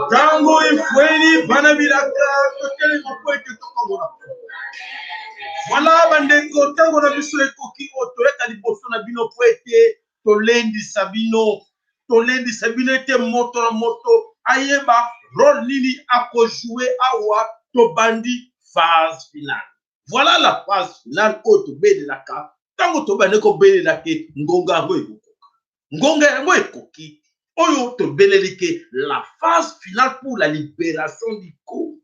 Ntango efweli bana bilaka totelema mpo ete tokamona. Voilà bandeko, ntango na biso ekoki oyo toyaka liboso na bino mpo ete tolendisa bino, tolendisa bino ete moto na moto ayeba role nini akojoue awa tobandi phase finale. Voilà la phase finale oyo tobelelaka ntango tobandi kobelela ke ngonga yango ekokoka. Ngonga yango ekoki oyo tobeleli ke la phase finale pour la libération du Congo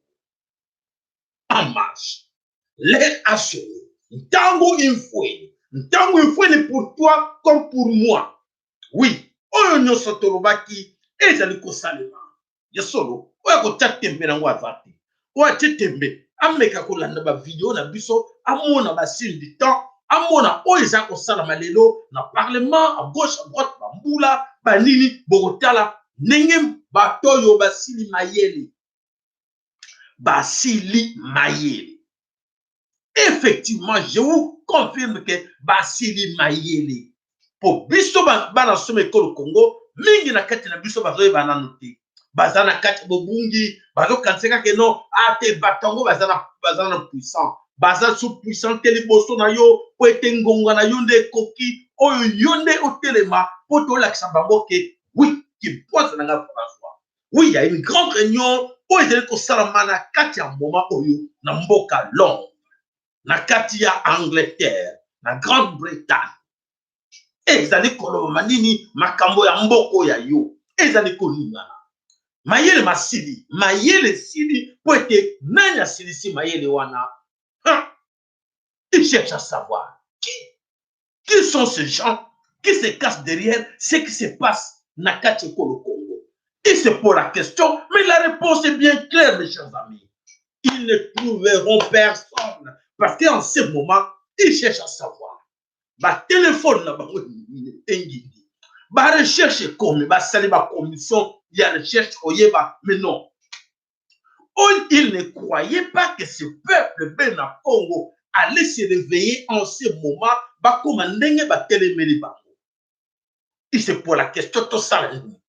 en marche. L'heure a sonné. Ntango imfweni. Ntango imfweni pour toi comme pour moi. Oui, oyo nyonso tolobaki ezali kosalema. Ya solo, oyo akotia tembe na yango aza te. Oyo atie tembe, ameka kolanda ba video na biso, amona ba signe du temps, amona oyo eza kosalama lelo na parlement, à gauche, à droite, ba mbula, ba nini, bokotala ndenge bato oyo basili mayele. Basili mayele. Effectivement, je vous confirme que basili mayele. Po biso bana soma ekolo Congo, mingi na kati na biso bazoyeba nanu te. Baza na kati bobungi, bazokanisa kaka no, ah te bato yango baza na puissant. Baza sous puissant te liboso na yo, po ete ngonga na yo nde ekoki, oyo yo nde otelema po tolakisa bango ke oui, kimpwaza na nga François. Oui, il y a une grande réunion oyo ezali kosalama na kati ya moment oyo na mboka Londres, na kati ya Angleterre, na Grande-Bretagne. Ezali kolobama nini makambo ya mboko ya yo ezali koningana. Mayele masili, mayele esili po ete nani asilisi mayele wana? Ha! Il cherche à savoir qui. Qui sont ces gens qui se cachent derrière ce qui se passe na kati ekolo Congo? Il se pose la question, mais la réponse est bien claire, mes chers amis. Ils ne trouveront personne parce qu'en ce moment, ils cherchent à savoir. Ba téléphone na bango engindi. Ba recherche ekomi, basali ba commission ya recherche koyeba, mais non. Il ne croyait pas que ce peuple Bena Congo allait se réveiller en ce moment, bakoma ndenge batelemeli bango. Il se pose la question, tosala nini?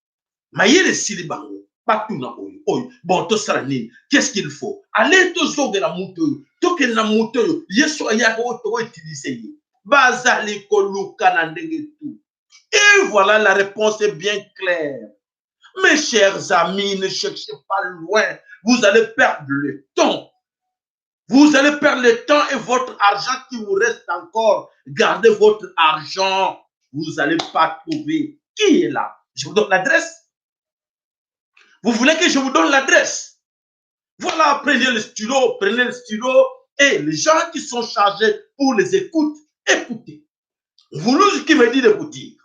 Mayele esili bango, batuna oyo, oyo, bon tosala nini? Qu'est-ce qu'il faut? Allez tozongela moto oyo, tokende na moto oyo, Yesu ayaka oyo tokoutilize ye. Bazali koluka na ndenge tout. Et voilà, la réponse est bien claire. Mes chers amis, ne cherchez pas loin. Vous allez perdre le temps. Vous allez perdre le temps et votre argent qui vous reste encore. Gardez votre argent. Vous n'allez pas trouver. Qui est là? Je vous donne l'adresse. Vous voulez que je vous donne l'adresse? Voilà, prenez le stylo, prenez le stylo. Et les gens qui sont chargés pour les écoutes, écoutez. Voulouz qui me dit de vous dire.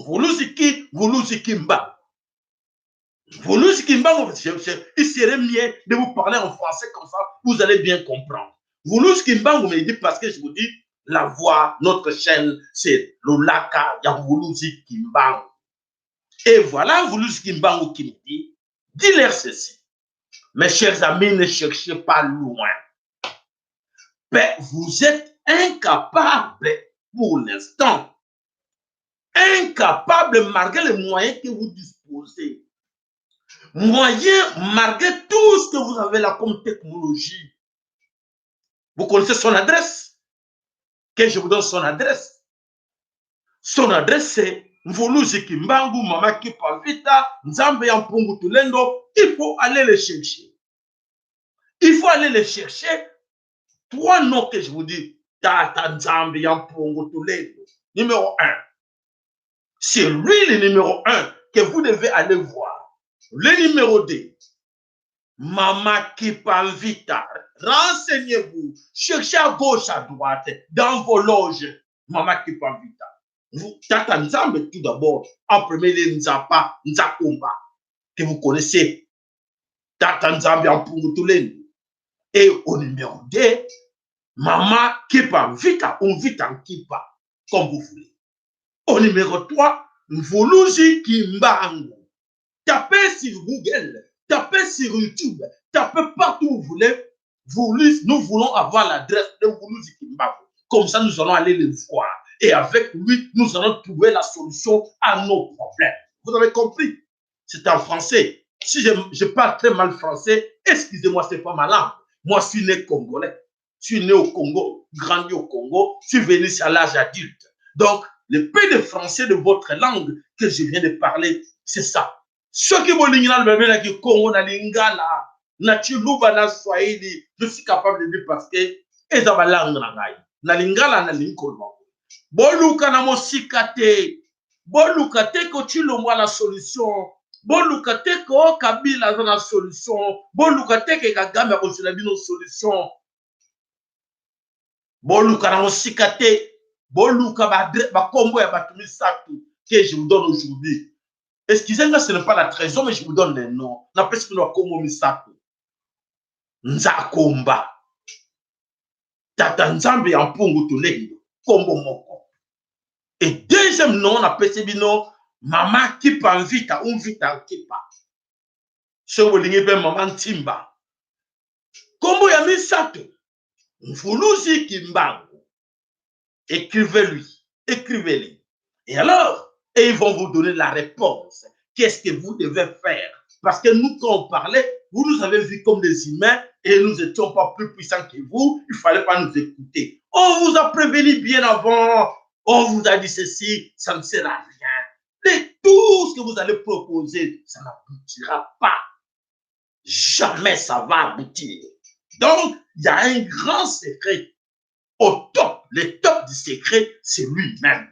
Voulouz qui, Voulouz qui m'a. Voulouz qui m'a, il serait mieux de vous parler en français comme ça, vous allez bien comprendre. Voulouz qui m'a, vous me dites parce que je vous dis, la voix, notre chaîne, c'est Lolaka ya Voulouz Kimbangu. Et voilà Voulouz Kimbangu qui me dit, dis-leur ceci. Mes chers amis, ne cherchez pas loin. Mais vous êtes incapables pour l'instant. Incapable malgré les moyens que vous disposez. Moyens malgré tout ce que vous avez là comme technologie. Vous connaissez son adresse? Que je vous donne son adresse. Son adresse c'est Mvuluzi Kimbangu, Mama Kipa Vita, Nzambe ya Mpungu Tulendo. Il faut aller le chercher. Il faut aller le chercher. Trois noms que je vous dis. Tata Nzambe ya Mpungu Tulendo. Numéro 1. C'est lui le numéro 1 que vous devez aller voir. Le numéro 2. Mama Kipa Vita. Renseignez-vous. Cherchez à gauche, à droite, dans vos loges. Mama Kipa Vita. Vous, Tata Nzambe, tout d'abord, en premier lieu, Nzapa, Nzakumba, que vous connaissez. Tata Nzambe en Mpungu Tulendo. Et au numéro 2, Mama Kipa Vita, ou Vita Kipa, comme vous voulez. Au numéro 3, Mvuluzi Kimbangu. Tapez sur Google, tapez sur YouTube, tapez partout où vous voulez. Nous voulons avoir l'adresse de Mvuluzi Kimbangu. Comme ça, nous allons aller le voir. Et avec lui, nous allons trouver la solution à nos problèmes. Vous avez compris? C'est en français. Si je parle très mal français, excusez-moi, c'est pas ma langue. Moi, je suis né congolais. Je suis né au Congo, grandi au Congo, je suis venu à l'âge adulte. Donc, le peu de français de votre langue que je viens de parler, c'est ça. Soki bolingi nalobelaki Congo na lingala, na tshiluba, na swahili, je suis capable de dire parce que eza balangue na ngai. Na lingala nalingi koloba. Boluka na mosika te. Boluka te ko Tshilombo na solution. Boluka te ko Kabila aza na solution. Boluka te ke Kagame akozela bino solution. Boluka na mosika te. Boluka bakombo ya bato misato que je vous donne aujourd'hui. Excusez-moi, ce n'est pas la trésor, mais je vous donne les noms. Napesi bino bakombo misato. Nzakomba. Tata Nzambe ya Mpungu Tulendo. Kombo moko. Et deuxième nom, napesi bino Mama Kipa Mvita ou Mvita Kipa. Soki bolingi mpe Mama Ntimba. Kombo ya misato. Mvuluzi Kimbangu. Écrivez-lui. Écrivez-les. Et alors, et ils vont vous donner la réponse. Qu'est-ce que vous devez faire? Parce que nous, quand on parlait, vous nous avez vus comme des humains et nous n'étions pas plus puissants que vous. Il ne fallait pas nous écouter. On vous a prévenu bien avant. On vous a dit ceci, ça ne sert à rien. Et tout ce que vous allez proposer, ça n'aboutira pas. Jamais ça va aboutir. Donc, il y a un grand secret. Au top, le top du secret, c'est lui-même.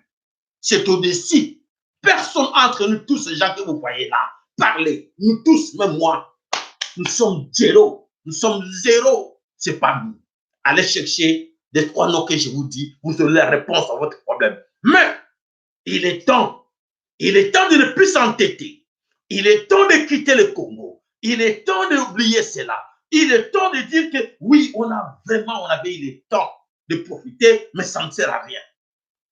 C'est au-dessus. Personne entre nous, tous ces gens que vous voyez là, parler. Nous tous, même moi, nous sommes zéro. Nous sommes zéro. C'est pas nous. Allez chercher des trois noms que je vous dis, vous aurez la réponse à votre problème. Mais il est temps. Il est temps de ne plus s'entêter. Il est temps de quitter le Congo. Il est temps d'oublier cela. Il est temps de dire que oui, on a vraiment, on avait eu le temps de profiter, mais ça ne sert à rien.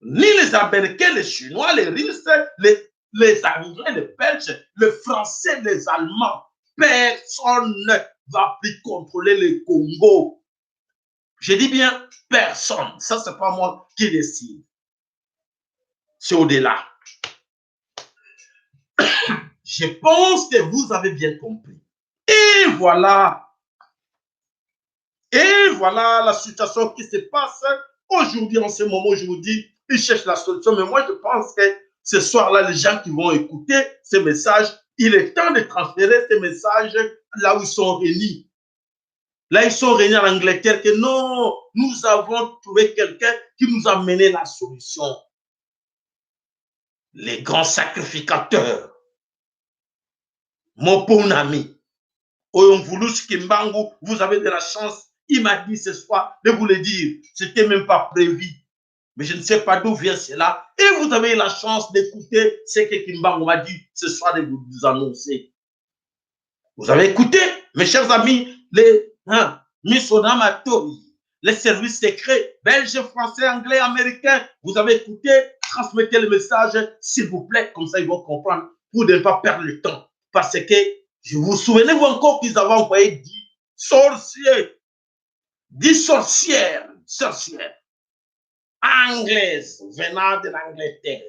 Ni les Américains, les Chinois, les Russes, les Anglais, les Belges, les Français, les Allemands, personne ne va plus contrôler le Congo. Je dis bien personne. Ça, c'est pas moi qui décide. C'est au-delà. Je pense que vous avez bien compris. Et voilà. Et voilà la situation qui se passe aujourd'hui, en ce moment où je vous dis, ils cherchent la solution. Mais moi, je pense que ce soir-là, les gens qui vont écouter ces messages, il est temps de transférer ces messages là où ils sont réunis. Là, ils sont réunis en Angleterre que non, nous avons trouvé quelqu'un qui nous a mené la solution. Les grands sacrificateurs. Mon bon ami, Oyo Mvuluzi Kimbangu, vous avez de la chance. Il m'a dit ce soir de vous le dire. C'était même pas prévu. Mais je ne sais pas d'où vient cela. Et vous avez eu la chance d'écouter ce que Kimbangu m'a dit ce soir de vous annoncer. Vous avez écouté, mes chers amis, les Misonamatori, les services secrets belges, français, anglais, américains. Vous avez écouté, transmettez le message, s'il vous plaît, comme ça ils vont comprendre pour ne pas perdre le temps. Parce que, je vous souvenez-vous encore qu'ils avaient envoyé 10 sorciers, 10 sorcières, sorcières anglaises venant de l'Angleterre.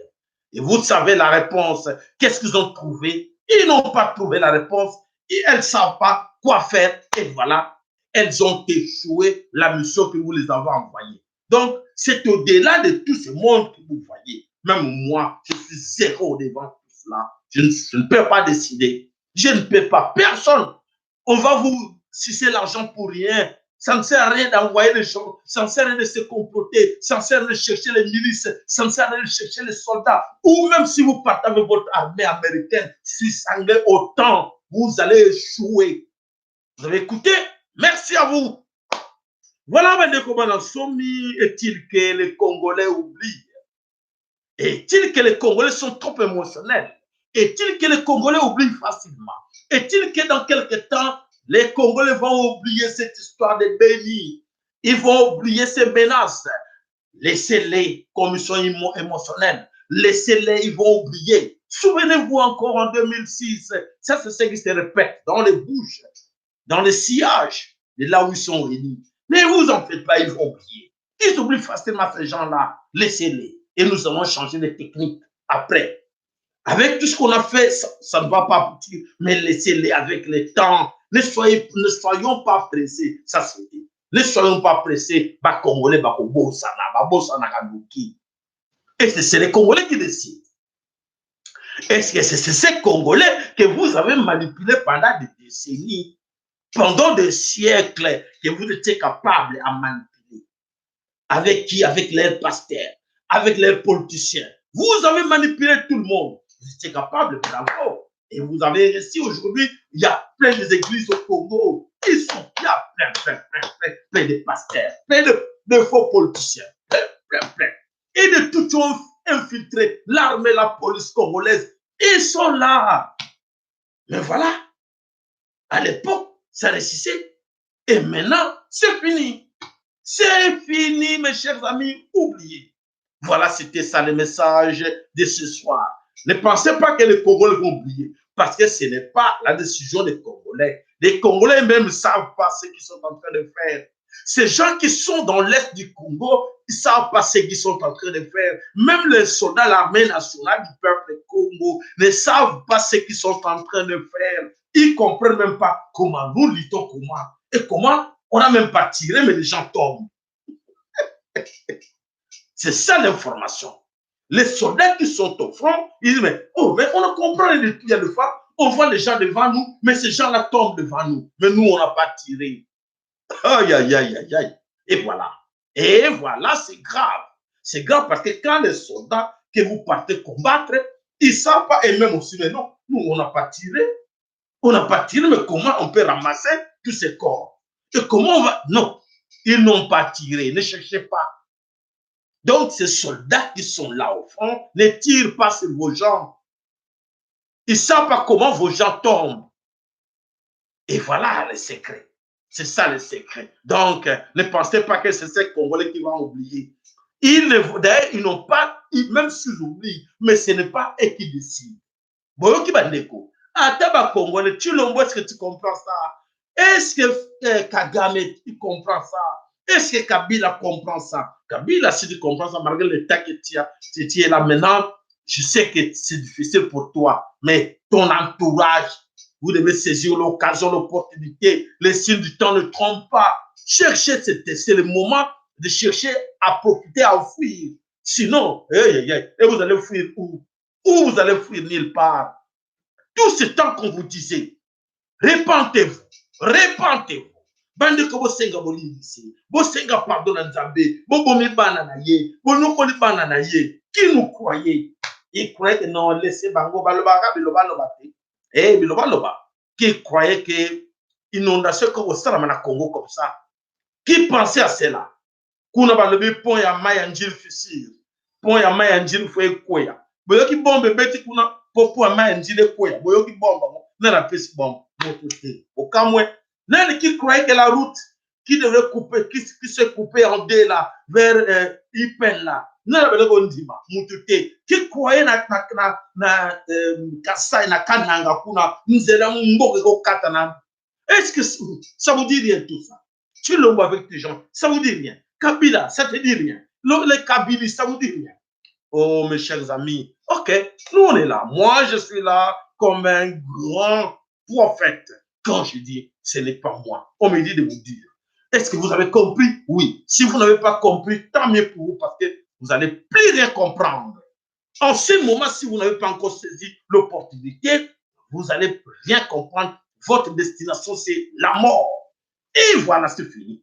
Et vous savez la réponse. Qu'est-ce qu'ils ont trouvé? Ils n'ont pas trouvé la réponse. Et elles ne savent pas quoi faire. Et voilà, elles ont échoué la mission que vous les avez envoyée. Donc, c'est au-delà de tout ce monde que vous voyez. Même moi, je suis zéro devant tout cela. Je ne peux pas décider. Je ne peux pas. Personne. On va vous sucer l'argent pour rien. Ça ne sert à rien d'envoyer les gens. Ça ne sert à rien de se comploter. Ça ne sert à rien de chercher les milices. Ça ne sert à rien de chercher les soldats. Ou même si vous partez avec votre armée américaine, suisse, anglais, autant, vous allez échouer. Vous avez écouté? Merci à vous. Voilà, bandeko bana somi, est-il que les Congolais oublient? Est-il que les Congolais sont trop émotionnels? Est-il que les Congolais oublient facilement? Est-il que dans quelques temps, les Congolais vont oublier cette histoire de Beni? Ils vont oublier ces menaces. Laissez-les comme ils sont émotionnels. Laissez-les, ils vont oublier. Souvenez-vous encore en 2006, ça c'est ce qui se répète dans les bouches, dans les sillages de là où ils sont réunis. Mais vous en faites pas, ils vont oublier. Ils oublient facilement ces gens-là. Laissez-les. Et nous allons changer de technique après. Avec tout ce qu'on a fait, ça ne va pas aboutir. Mais laissez-les avec le temps. Ne soyons pas pressés. Ça, c'est dit. Ne soyons pas pressés. Ba Congolais, ba kobosana, ba bosana kanduki. Et c'est les Congolais qui décident. Est-ce que c'est ces Congolais que vous avez manipulés pendant des décennies, pendant des siècles, que vous étiez capable à manipuler? Avec qui? Avec leurs pasteurs, avec leurs politiciens. Vous avez manipulé tout le monde. Vous étiez capable, bravo. Et vous avez réussi aujourd'hui. Il y a plein d'églises au Congo. Il y a plein, plein, plein, plein, plein de pasteurs, plein de faux politiciens, plein, plein, plein. Et de tout ont infiltré l'armée, la police congolaise. Ils sont là. Mais voilà. À l'époque, ça réussissait. Et maintenant, c'est fini. C'est fini, mes chers amis. Oubliez. Voilà, c'était ça le message de ce soir. Ne pensez pas que les Congolais vont oublier, parce que ce n'est pas la décision des Congolais. Les Congolais même ne savent pas ce qu'ils sont en train de faire. Ces gens qui sont dans l'est du Congo, ils ne savent pas ce qu'ils sont en train de faire. Même les soldats de l'armée nationale du peuple Congo ne savent pas ce qu'ils sont en train de faire. Ils ne comprennent même pas comment nous luttons, comment. Et comment on n'a même pas tiré, mais les gens tombent. C'est ça l'information. Les soldats qui sont au front, ils disent, mais, oh, mais on comprend rien du tout. Il y a des fois, on voit les gens devant nous, mais ces gens-là tombent devant nous. Mais nous, on n'a pas tiré. Aïe, aïe, aïe, aïe, aïe. Et voilà. Et voilà, c'est grave. C'est grave parce que quand les soldats que vous partez combattre, ils ne savent pas eux-mêmes aussi, mais non, nous, on n'a pas tiré. On n'a pas tiré, mais comment on peut ramasser tous ces corps? Et comment on va... Non, ils n'ont pas tiré, ne cherchez pas. Donc, ces soldats qui sont là au front ne tirent pas sur vos gens. Ils ne savent pas comment vos gens tombent. Et voilà le secret. C'est ça le secret. Donc, ne pensez pas que c'est ces Congolais qui vont oublier. D'ailleurs, ils n'ont pas, même s'ils oublient, mais ce n'est pas eux qui décident. Boyoki bandeko, ata ba Congolais, Tshilombo, est-ce que tu comprends ça? Est-ce que Kagame, il comprend ça? Est-ce que Kabila comprend ça? Kabila, si tu comprends ça, malgré l'état que tu as, tu es là maintenant, je sais que c'est difficile pour toi, mais ton entourage, vous devez saisir l'occasion, l'opportunité. Les signes du temps ne trompent pas. Cherchez, c'est le moment de chercher à profiter, à fuir. Sinon, hey, hey, hey, et vous allez fuir où? Où vous allez fuir? Nulle part. Tout ce temps qu'on vous disait, répentez-vous, répentez-vous. Bandeko bosenga bolimbisi, bosenga pardon na Nzambe, bobomi bana na ye, bonyokoli bana na ye. Qui nous croyait? Ils croyaient que non, laissez bango, balobaka biloba loba te. Eh, biloba loba. Qui croyait que inondation comme ça na Congo comme ça? Qui pensait à cela? Kuna balobi pont ya mai ya Ndjili fissure. Pont ya mai ya Ndjili fo ekweya. Boyoki bombe ebeti kuna po pont ya mai ya Ndjili ekweya. Boyoki bombe ngo nani apesi bombe? Moto te. Okamwe. Nani qui croyait que la route qui devait couper, qui s'est coupée en deux là, vers Ipen là, nani abele kondima? Moto te. Qui croyait na Kasai, na Kananga kuna, nzela mboka ekokata na. Est-ce que ça vous dit rien tout ça? Tu le vois avec tes gens, ça vous dit rien. Kabila, ça te dit rien. Les Kabilis, ça vous dit rien. Oh, mes chers amis, ok, nous on est là. Moi, je suis là comme un grand prophète. Quand je dis, ce n'est pas moi. On me dit de vous dire. Est-ce que vous avez compris? Oui. Si vous n'avez pas compris, tant mieux pour vous parce que vous n'allez plus rien comprendre. En ce moment, si vous n'avez pas encore saisi l'opportunité, vous n'allez rien comprendre. Votre destination, c'est la mort. Et voilà, c'est fini.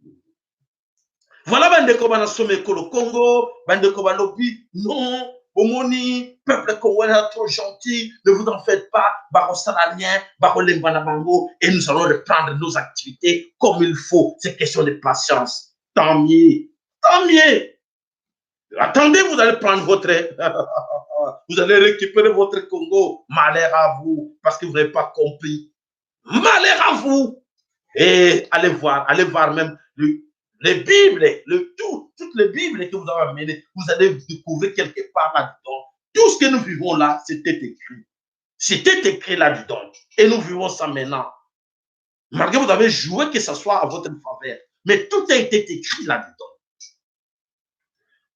Voilà, bandeko bana somekolo Congo, bandeko balobi, non, omoni, peuple congolais est trop gentil, ne vous en faites pas, bakosala rien, bakolemba na bango, et nous allons reprendre nos activités comme il faut. C'est question de patience. Tant mieux, tant mieux. Attendez, vous allez prendre votre... vous allez récupérer votre Congo. Malheur à vous, parce que vous n'avez pas compris. Malheur à vous. Et allez voir même les Bibles, le tout, toutes les Bibles que vous avez amenées, vous allez découvrir quelque part là-dedans. Tout ce que nous vivons là, c'était écrit. C'était écrit là-dedans. Et nous vivons ça maintenant. Malgré que vous avez joué que ce soit à votre faveur. Mais tout a été écrit là-dedans.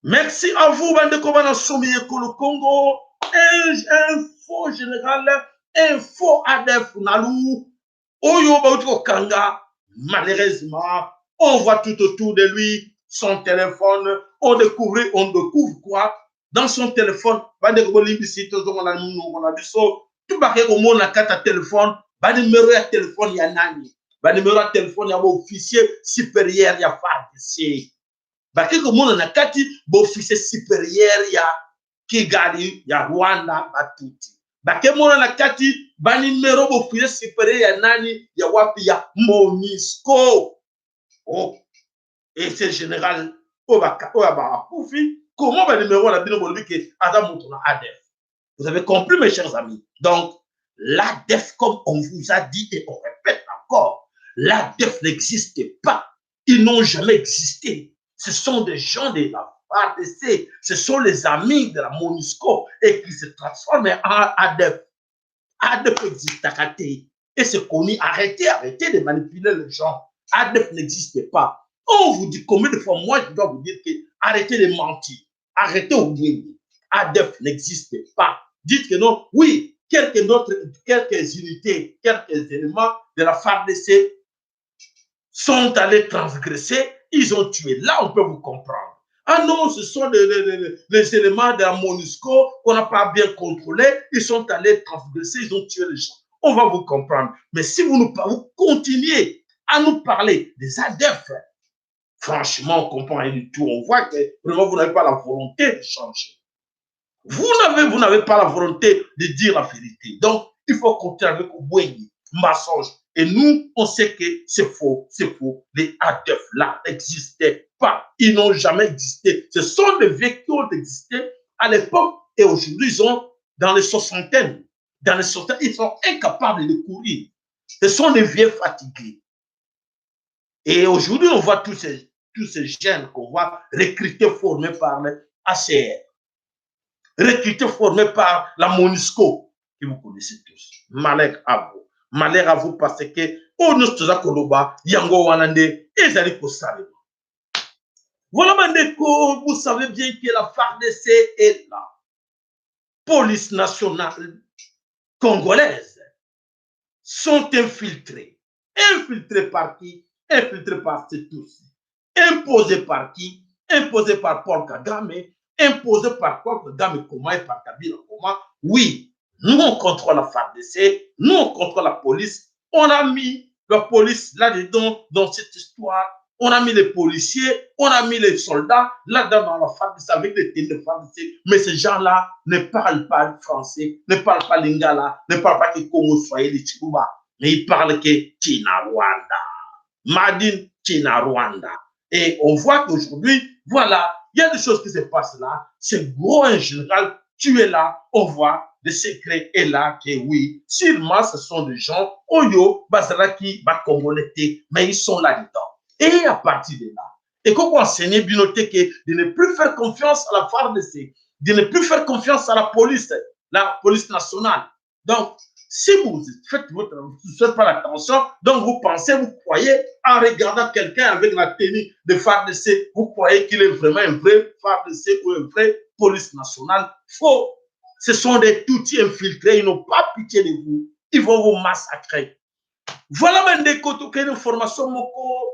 Merci à vous, bandeko bana somi ekolo Congo. Un faux général, un faux ADF Nalu. Oyo bauti kokanga, malheureusement, on voit tout autour de lui son téléphone. On découvre quoi dans son téléphone? Bandeko, bolimbisi, tozonga na monoko na biso. Tubake komona kati ya téléphone banimero ya téléphone ya nani? Banimero ya téléphone ya baofficier supérieur ya FARDC. Bake komona na kati baofficier supérieur ya Kigali, ya Rwanda, batuti. Bake mona na kati banimero baofficier supérieur ya nani? Ya wapi? Ya MONUSCO. Oh, et ce général oyo bakufi, comment banimero na bino bolobi ke aza moto na ADF? Vous avez compris, mes chers amis? Donc l'ADF, comme on vous a dit et on répète encore, l'ADF n'existe pas. Ils n'ont jamais existé. Ce sont des gens de la FARDC, ce sont les amis de la MONUSCO et qui se transforment en ADF. ADF existaka te. Et c'est connu. Arrêtez, arrêtez de manipuler les gens. ADF n'existe pas. On vous dit combien de fois, moi je dois vous dire que arrêtez de mentir. Arrêtez oublier. ADF n'existe pas. Dites que non, oui, quelques unités, quelques éléments de la FARDC sont allés transgresser, ils ont tué. Là, on peut vous comprendre. Ah non, ce sont les éléments de la MONUSCO qu'on n'a pas bien contrôlés. Ils sont allés transgresser, ils ont tué les gens. On va vous comprendre. Mais si vous continuez à nous parler des ADF, franchement, on comprend rien du tout. On voit que vraiment, vous n'avez pas la volonté de changer. Vous n'avez pas la volonté de dire la vérité. Donc, il faut continuer avec Wenge, mensonge. Et nous, on sait que c'est faux, c'est faux. Les ADF là n'existaient pas. Ils n'ont jamais existé. Ce sont des vieux qui ont existé à l'époque et aujourd'hui, ils sont dans les soixantaines. Dans les soixantaines, ils sont incapables de courir. Ce sont des vieux fatigués. Et aujourd'hui, on voit tous ces jeunes qu'on voit recrutés, formés par le HCR, recrutés, formés par la MONUSCO, que vous connaissez tous. Malheur à vous. Malheur à vous parce que oyo nyonso toza koloba, yango wana nde ezali kosalema. Voilà, bandeko, vous savez bien que la FARDC est la police nationale congolaise sont infiltrés. Infiltrés par qui? Infiltrés par ces tous. Imposés par qui? Imposés par Paul Kagame. Imposés par Paul Kagame comment et par Kabila comment? Oui, nous on contrôle la FARDC, nous on contrôle la police. On a mis la police là-dedans dans cette histoire. On a mis les policiers, on a mis les soldats là-dedans dans la FARDC avec les tenues de FARDC. Mais ces gens-là ne parlent pas français, ne parlent pas lingala, ne parlent pas que Congo, Swahili, Tshiluba. Mais ils parlent que Kinyarwanda. Made in Kinyarwanda. Et on voit qu'aujourd'hui, voilà, il y a des choses qui se passent là. C'est gros en général, tu es là, on voit le secret est là que oui, sûrement ce sont des gens, oyo, bazalaki, ba Congolais, mais ils sont là-dedans. Et à partir de là, et qu'on enseigne bino te que de ne plus faire confiance à la FARDC, de ne plus faire confiance à la police nationale. Donc, si vous faites votre, vous faites pas attention, donc vous pensez, vous croyez, en regardant quelqu'un avec la tenue de FARDC, vous croyez qu'il est vraiment un vrai FARDC ou un vrai police nationale. Faux. Ce sont des Tutsis infiltrés, ils n'ont pas pitié de vous. Ils vont vous massacrer. Voilà, bandeko, tokende information moko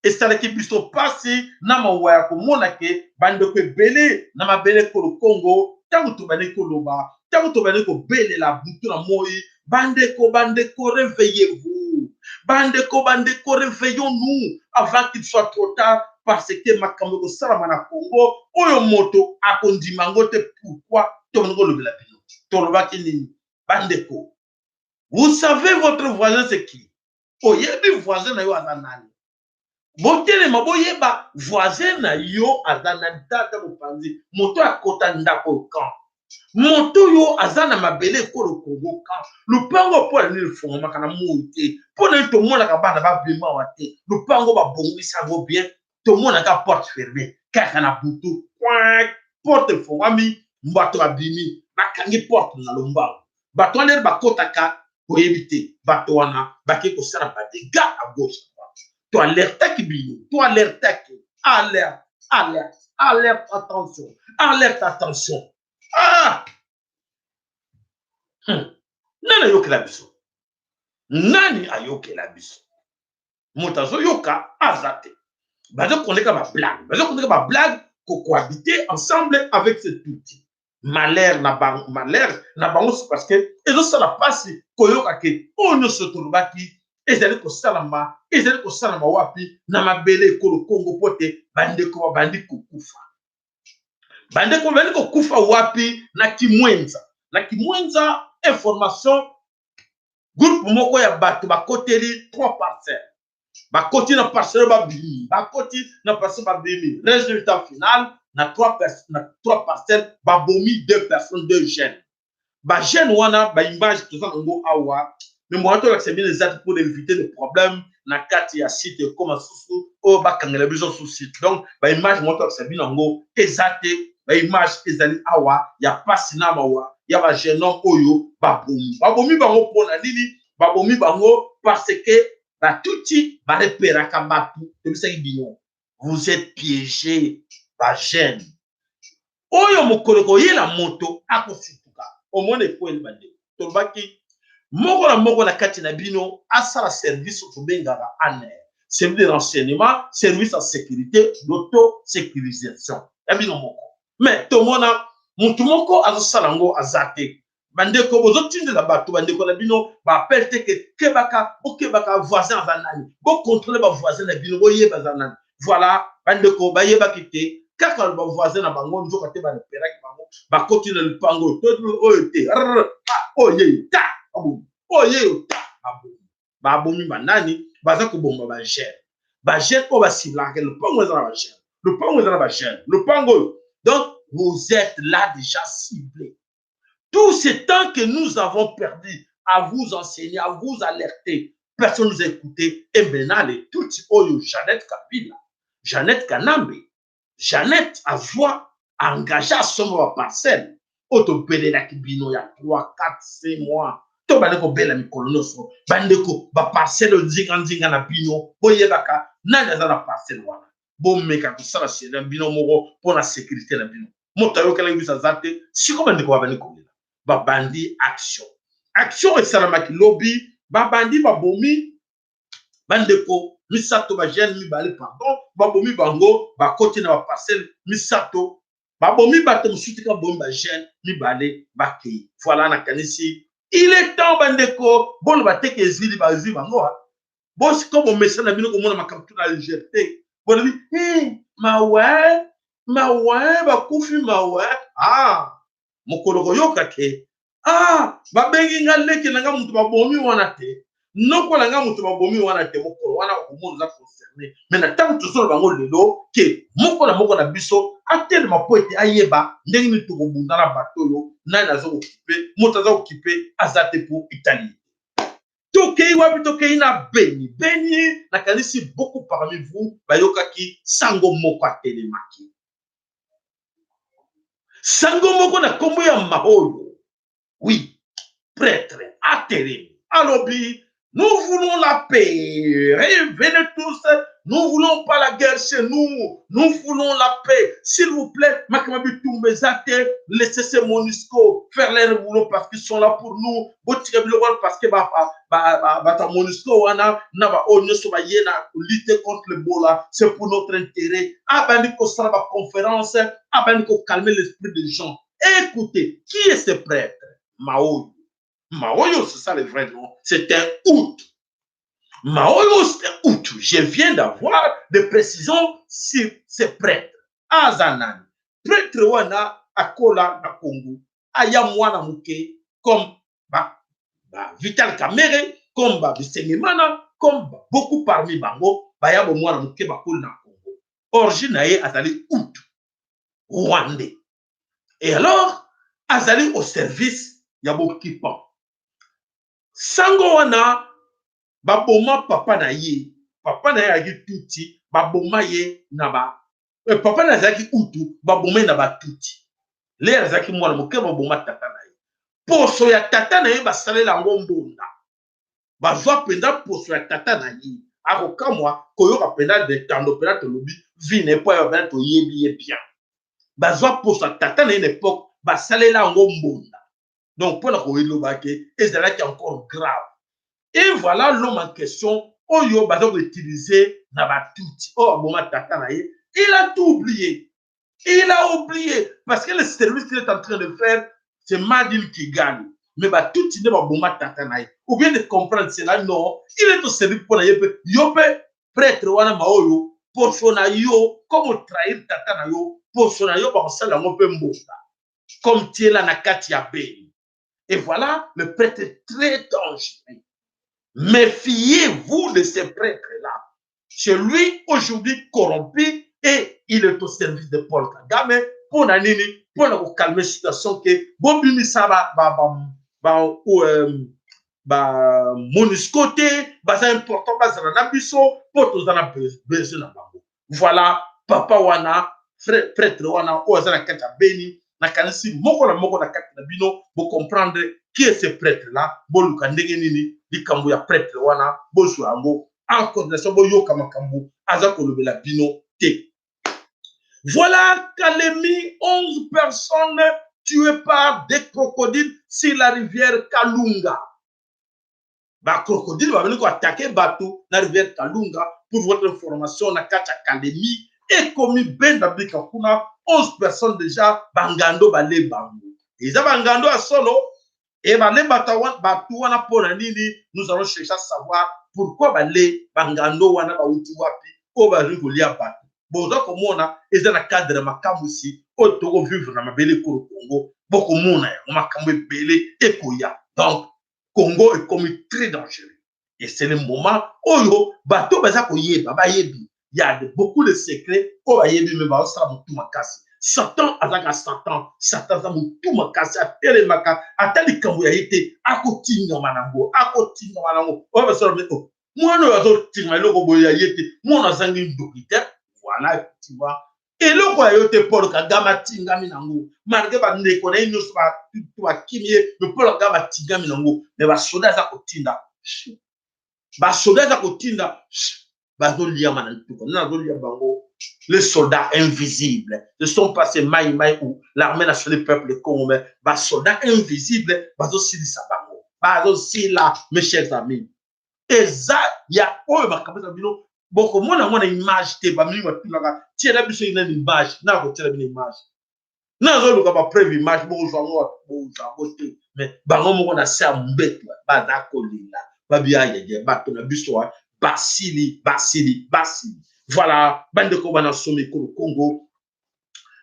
esalaki biso mpasi na mawa ya komona ke bandeko ebele na mabele ekolo Kongo, ntango tobandi koloba, ntango tobandi kobelela butu na moi, bandeko, bandeko, réveillez-vous, bandeko, bandeko, réveillons-nous avant qu'il soit trop tard, parce que makambo ekosalama na Congo oyo moto akondima yango te. Pourquoi tobandi kolobela bino? Tolobaki nini, bandeko? Vous savez votre voisin c'est qui? Oyebi voisin na yo aza nani? Botelema, boyeba voisin na yo aza nani. Tata mopanzi, moto akota ndako oyo kan, moto oyo aza na mabele ekolo Kongo kan, lupango mpo na nini efongwamaka na moi te? Mpo na nini tomonaka bana babima awa te? Lupango babongisa yango bien, tomonaka porte fermée kaka na butu. Coin porte efongwami, bato babimi, bakangi porte na lombango. Bato wana ere bakotaka, koyebi te. Bato wana bakei kosala badégâts à gauche à droite. Toalertaki bino, toalertaki, alerte, alerte. Alerte, attention, alerte, attention. Ah! Nani ayokela biso? Nani ayokela biso? Moto azoyoka aza te. Bazokondeka bablague, bazokondeka bablague, kocohabiter ensemble avec ce Tutsi. Malheur na bango, malheur na bango, c'est parce que ezosala mpasi koyoka ke oyo nyonso tolobaki ezali kosalama. Ezali kosalama wapi? Na mabele ekolo Kongo, po te bandeko babandi kokufa. Bandeko babandi kokufa wapi? Na Kimwenza. Na Kimwenza, information, groupe moko ya bato bakoteli trois parcelles. Bakoti na parcelle, babimi, bakoti na parcelle, babimi. Résultat final, na trois parcelles, babomi deux personnes, deux jeunes. Bajeune wana, baimage toza nango awa, mais mwana tolakisa bino eza te pour éviter de problème na kati ya site, ekoma susu oyo bakangela biso su site. Donc baimage mwana tolakisa bino yango eza te. Baimage ezali awa ya pasi na mawa ya bajeune homme oyo babomi. Babomi bango mpona nini? Babomi bango parce que Batutsi barepéraka bato. Tobisaki bino, vous êtes piégé, bajeune oyo. Mokolo koyela moto akosituka, omona ekweli. Bandeko, tolobaki moko na moko na kati na bino asala service oyo tobengaka ANR, service de renseignement, service ya sécurité, d'auto sécurisation ya bino moko. Mais tomona motu moko azosala yango aza te. Bandeko, bozotindela bato, bandeko na bino baappel te ke kebaka, bokebaka, voisin aza nani, bocontrôle bavoisin na bino, boyeba aza nani. Voilà, bandeko bayebaki te kaka bavoisin na bango, nzoka te barepéraki bango. Bakoti na lupango oyo te, oyo ye ta babomi, oyo ye ta babomi. Babomi banani? Baza koboma bajeune, bajeune oyo basiblaka. Lupango eza na bajeune, lupango eza na bajeune, lupango oyo. Donc vous êtes là déjà ciblé. Tout ce temps que nous avons perdu à vous enseigner, à vous alerter, personne ne nous a écouté. Et maintenant, les Tutsi oyo Jeannette Kabila, Jeannette Kanambe, Jeannette azwa engagé asomba baparcelle oyo tobelelaki bino ya 3, 4, 5 mois. Tobandi kobela mikolo nyonso. Bandeko, baparcelle oyo nzinganzinga na bino, boyebaka nani aza na parcelle wana. Bomeka kosala na bino moko mpo na sécurité na bino. Moto ayokelaki biso aza te. Siko bandeko babandi kolela, babandi action. Action esalamaki lobi, babandi babomi bandeko misato, bajeune mibale, pardon. Babomi bango, bakoti na baparcelle misato, babomi bato mosusu tika, babomi bajeune mibale, bakei. Voilà, nakanisi il est temps, bandeko, boloba teke ezwili, bazwi bango. Bosiko bomesa na bino komona makambo to na légèreté. Bolobi mawa, mawa, bakufi, mawa. Ah, mokolo koyoka ke ah, babengi nga leki na nga moto babomi wana te, noko na nga moto babomi wana te, mokolo wana okomona oza concerné. Mais na ntango tozoloba bango lelo ke moko na moko na biso atelema mpo ete ayeba ndenge nini tokobunda na bato oyo. Nani aza kokipe? Moto aza kokipe aza te. Mpo Italie, tokei wapi? Tokei na Beni. Beni, nakanisi beaucoup parmi vous bayokaki sango moko atelemaki, sango moko na nkombo ya Mahoyo. Oui, prêtre atelemi, alobi: "Nous voulons la paix, venez tous, nous voulons pas la guerre chez nous, nous voulons la paix, s'il vous plaît. Makambo bitumba eza te, laissez ces MONUSCO faire leur boulot parce qu'ils sont là pour nous. Botika biloko wana parce que bato ya MONUSCO wana na baoyo nyonso baye na lutter contre l'Ebola, c'est pour notre intérêt." Abandi kosala baconférence, abandi kocalmer l'esprit des gens. Écoutez, qui est ce prêtre Maoyo? Maoyo, c'est ça le vrai nom, c'est un Hutu. Maoyo, c'est un Hutu. Je viens d'avoir des précisions sur ce prêtre. Aza nani? Prêtre wana akola na Congo, aya mwana moke comme ba Vital Kamerhe, comme ba Bisengimana, comme ba, beaucoup parmi bango baya bo mwana moke, bakoli na Congo. Origine na ye azali Hutu rwandais. Et alors azali au service ya bokipan. Sango wana baboma papa na ye. Papa na ye azalaki Tutsi, baboma ye na ba papa na ye azalaki Hutu, baboma ye na Batutsi. Le azalaki mwana moke, baboma tata na ye. Poso ya tata na ye basalela yango mbonda. Bazwa mpenza poso ya tata na ye. Akokamwa koyoka mpenza detando mpenza tolobi vie na ye, mpo ayeba mpenza toyebi ye bien. Bazwa poso ya tata na ye na époque, basalela yango mbonda. Donc mpona koyeloba ke ezalaki encore grave. Et voilà l'homme en question oyo baza koutiliser na Batutsi oyo aboma tata na ye. Il a tout oublié, il a oublié, parce que le service qu'il est en train de faire, c'est made in Kigali. Mais Batutsi nde baboma tata na ye. Ou bien de comprendre cela, non, il est au service mpona ye mpe. Yo mpe prêtre wana, ma oyo poso na yo, comme otrahir tata na yo, poso na yo bakosala yango mpe mbonda comme tiela na kati ya Beni. Et voilà le prêtre très dangereux. Méfiez-vous de ces prêtres-là. C'est lui aujourd'hui corrompu et il est au service de Paul Kagame. Mpona nini? Mpona kocalmer situation ke bobimisa ba MONUSCO te, baza important, bazala na biso mpo toza na besoin na bango. Voilà papa wana, prêtre wana oyo aza na kati ya Beni. Nakanisi moko na moko na kati na bino bocomprendre qui est ce prêtre là. Boluka ndenge nini likambo ya prêtre wana, bozwa yango en coordination, boyoka makambo aza kolobela bino te. Voilà Kalemi, 11 personnes tuées par des crocodiles sur la rivière Kalunga. Bacrocodile babandi koattaquer bato na rivière Kalunga. Pour votre information, na kati ya Kalemi ekomi benda bika kuna, 11 personnes déjà, bangando bale bango. Eza bangando ya solo e bale bato wana. Mpo na nini? Nous allons chercher à savoir pourquoi bale bangando wana bauti wapi oyo bazali kolia bato. Boza komona eza na cadre ya makamwisi oyo tokovivre na mabele ekolo Congo. Bokomona yango, makambo ebele ekoya. Donc Congo ekomi très dangereux et c'est le moment oyo bato baza koyeba, bayebi ya de beaucoup de secrets oyo bayebi, me bazosala motu makasi. Satan azalaka Satan, Satan aza motu makasi, atelemaka ata likambo ya ye te, akotingama nango, akotingama nango. Oyo basala, oh, mwana oyo azotingama eloko boye ya ye te, mwana azangi ndoki te. Voilà, effectivement, eloko ya yo te, Paul Kagame atingami nango malgré bandeko na ye nyonso bakimi ye. Me Paul Kagame atingami nango, me basoda aza kotinda, basoda aza kotinda bazoliama na ntuka nde azolia bango. Les soldats invisibles ne sont pas ces Maï Maï ou l'Armée nationale du peuple congolais. Basoldats invisibles bazosilisa bango, bazosila. Mes chers amis, eza ya oyo makambo eza bino bokomona yango na image te. Bamingi batunaka: tiela biso ina image. Na kotiela bino image, nazoluka bapreuve image, bokozwa yango, bokozwa yango te. Mais bango moko na se ya mbeto baza kolela, babi ayeye bato na biso basili, basili, basili. Voilà, bandeko bana somi ekolo Congo,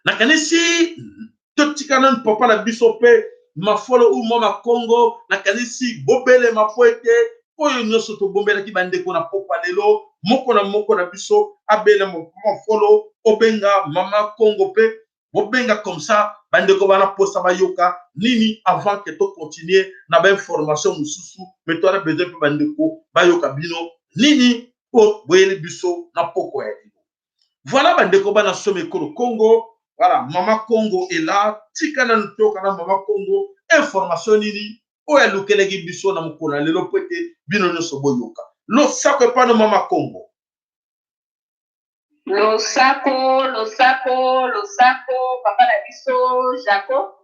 nakanisi totika nanu papa na biso mpe Mafolo u mama Congo. Nakanisi bobelema po ete oyo nyonso tobombelaki bandeko na pokwa lelo, moko na moko na biso abelema. Mafolo, obenga mama Congo mpe bobenga comme ça bandeko bana posa bayoka nini avant ke tocontinue na bainformation mosusu. Me towana besoin mpe bandeko bayoka bino nini oyo boyeli biso na poko ya lelo. Voilà, bandeko bana somi ekolo Congo, voilà, mama Congo ela tika nanu toyoka na mama Congo information nini oyo alukelaki biso na mokolo ya lelo, po ete bino nyonso boyoka. Losako epano, mama Congo. Losako, losako, losako, papa na biso Jaco.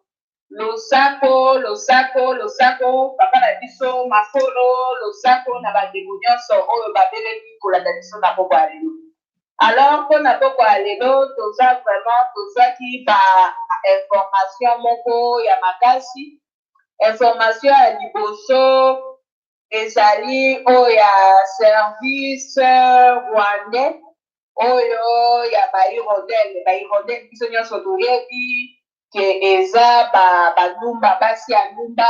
Losako, losako, losako, papa na biso Makolo. Losako na bandeko nyonso oyo babelemi kolanda biso na poko ya lelo. Alors, mpona poko ya lelo, toza vraiment, tozwaki ba information moko ya makasi. Information ya liboso ezali oyo ya service rwandais oyo ya bahirondelle. Bahirondelle, biso nyonso toyebi ke eza bandumba, basi ya ndumba.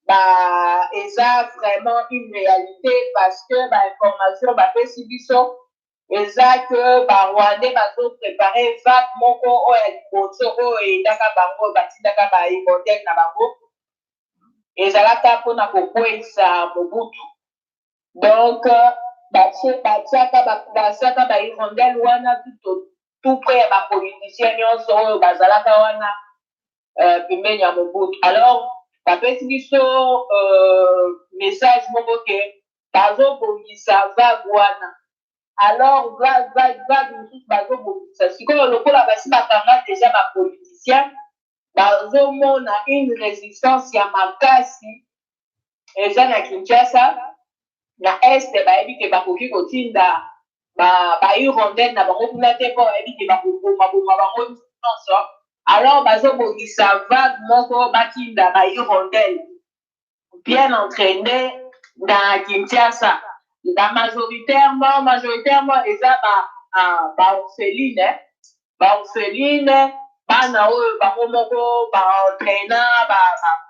Ba eza vraiment une réalité, parce que bainformation bapesi biso eza ke Barwandais bazoprépare vague moko oyo ya liboso oyo eyendaka bango, batindaka bahirondelle na bango, ezalaka mpona kokweyisa Mobutu. Donc batiaka, basiaka bahirondelle wana tout près ya bapoliticien nyonso oyo bazalaka wana pembeni ya Mobutu. Alors bapesi biso message moko ke Bazobongisa vague wana. Alors vague mosusu bazobongisa sikoyo, lokola basi bakanga déjà bapoliticien, bazomona une résistance ya makasi eza na Kinshasa, na Est. Bayebi ke bakoki kotinda bahirondelle na bango kuna te, mpo bayebi ke bakobomaboma bango nyonso. Alors bazobongisa vague moko, batinda bahirondelle bien entraîné na Kinshasa. La majoritairement eza baorpheline, baorpheline, bana oyo bango moko baentraîna,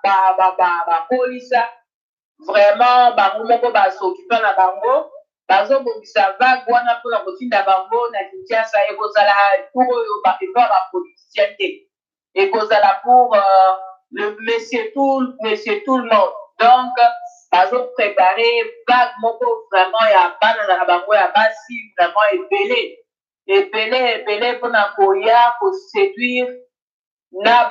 bakolisa vraiment, bango moko basokipa na bango. Bazobongisa vague wana mpona kotinda bango na Kinshasa. Ekozala pour oyo epa bapoliticien te, ekozala pour le monsieur tout le monde. Donc bazoprépare vague moko vraiment ya bana na bango ya basi, vraiment ebele, ebele, ebele, mpona koya koséduire na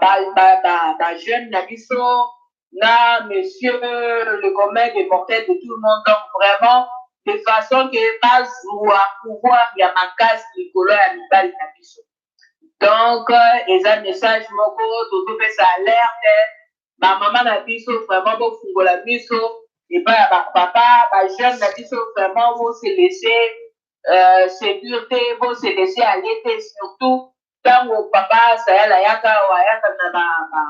bajeune ba na biso, na monsieur le commun des mortels, de tout le monde. Donc vraiment de façon ke bazwa pouvoir ya makasi likolo ya mibali na biso. Donc eza message moko tozopesa alerte. Bamama na biso, vraiment bofungola biso epai ya bapapa, bajeune na biso, vraiment bose laisser séduire te, bose laisser aller te. Surtout ntango papa Sayala ayaka, ayaka na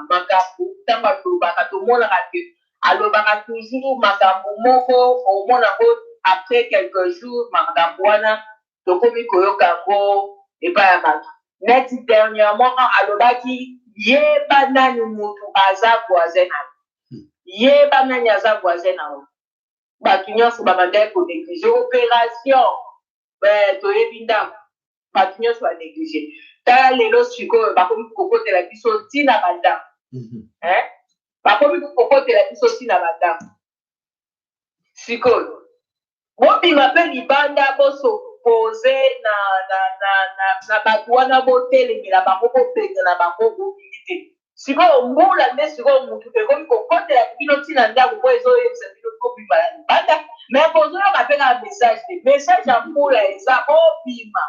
makambo, ntango alobaka, tomonaka ke alobaka toujours makambo moko, omonako après quelques jours makambo wana tokomi koyoka yango epai ya bato. Neti dernièrement alobaki: "Yeba nani mutu aza voisin na yo, yeba nani aza voisin na yo." Bato nyonso babandaki konéglige opération Toyebi Ndako, bato nyonso banéglige. Tala lelo sikoyo bakomi kokotela biso ntina bandako, bakomi kokotela biso ntina bandako. Sikoyo bobima mpe libanda, bos'opposer na bato wana, botelemela bango, bobengana bango. Bolingi te. Sikoyo mbula nde sikoyo mutu ekomi kokotela bino ntina ndako, po ezoyebisa bino bobima na libanda. Mais bozoyoka mpe kaka message te. Message ya mbula eza bobima,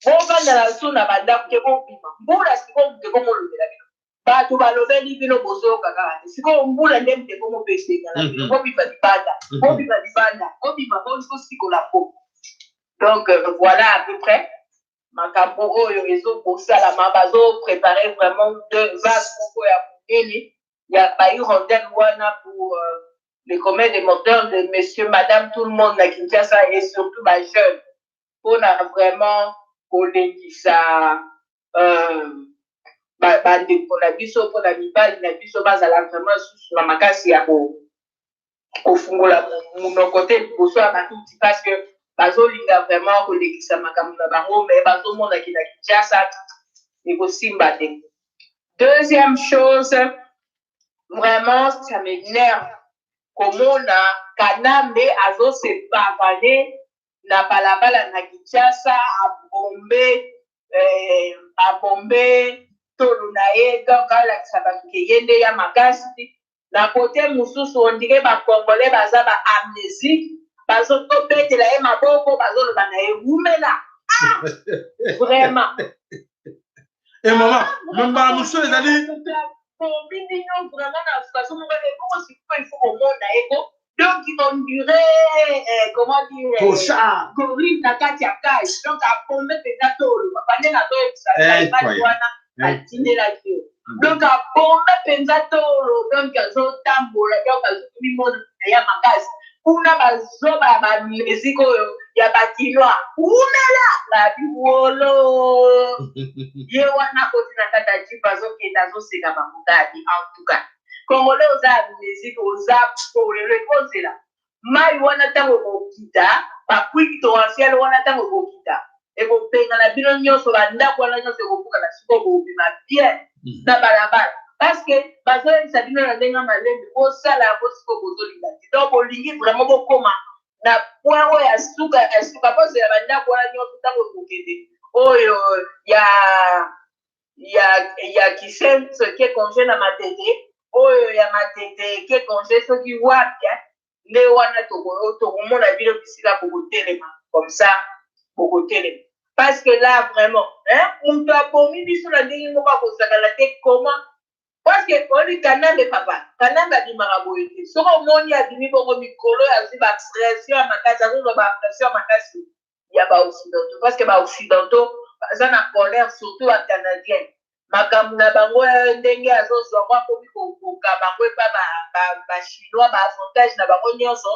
bovanda na so na bandako te, bobima. Mbula sikoyo mutu ekomolobela bino, bato balobeli bino, bozoyoka kaka te. Sikoyo mbula nde mutu ekomopesenga na bino: bobima libanda, bobima libanda, bobima, bosikola po. Donc voilà à peu près makambo oyo ezokosalama. Bazoprépare vraiment de vague moko ya monene ya bahirondelle wana pour le commun des mortels, de monsieur, madame, tout le monde na Kinshasa et surtout bajeune, mpona vraiment kolekisa bandeko na biso, mpona mibali na biso bazala vraiment susu na makasi ya kofungola monoko te liboso ya batuti, parce que bazolinga vraiment kolekisa makambo na bango, mais bazomonaki na Kinshasa ekosimba te. Deuxième chose, vraiment ça m'énerve komona Kanambe azose pavaner na balabala na Kinshasa, abombe tolo na ye. Donc alakisa bato ke ye nde ya makasi. Na kote mosusu, on dirait bacongolais baza baamnésique, bazobetela ye maboko, bazoloba na ye: "Wumela." Ah, vraiment. E mama, me mbala mosusu ezali Bombi bino vraiment na façon moko ebongo. Sikoyo il faut komona ye ko, donc on dirait comment dire, Clochard. Gorille na kati ya cage. Donc abombe mpenza tolo, papa, nde nazoyebisa image wana atindelaki yo. Donc abombe mpenza tolo, donc azotambola, donc azomimona ya makasi kuna. Bazoba ya bamésike oyo ya bakinois: "Umela babi wolo." Ye wana akoti na kati ya jeep, azokende, azoseka bango gabi. En tout cas congolais oza ya musique, oza polelo. Ekozela mai wana ntango ekokita, bapluie torrentielle wana ntango ekokita, ekopengana bino nyonso, bandako wana nyonso ekobukana. Sikoyo bobima bien na balabala, parce que bazoyebisa bino na ndenge malembe bosala yango. Sikoyo bozolinga te. Donc bolingi vraiment bokóma na point oyo ya suka ya suka. Bozela bandako wana nyonso ntango ekokende, oyo ya Kisenso ke congé na Matete, oyo ya Matete ke congé soki wapi. Nde wana tokomona bino bisika bokotelema, comme ça bokotelema, parce que là vraiment, hein, moto abomi biso na ndenge moko akosakana te. Comment? Parce que oli Kanambe, papa Kanambe abimaka boye te. Soki omoni abimi bongo mikolo, azwi bapression ya makasi, azozwa bapression ya makasi ya baoccidentaux, parce que baoccidentaux baza na colère, surtout bacanadien. Makambo na bango, ndenge azozwa ngo, akomi kokoka bango epa bachinois, baavantage na bango nyonso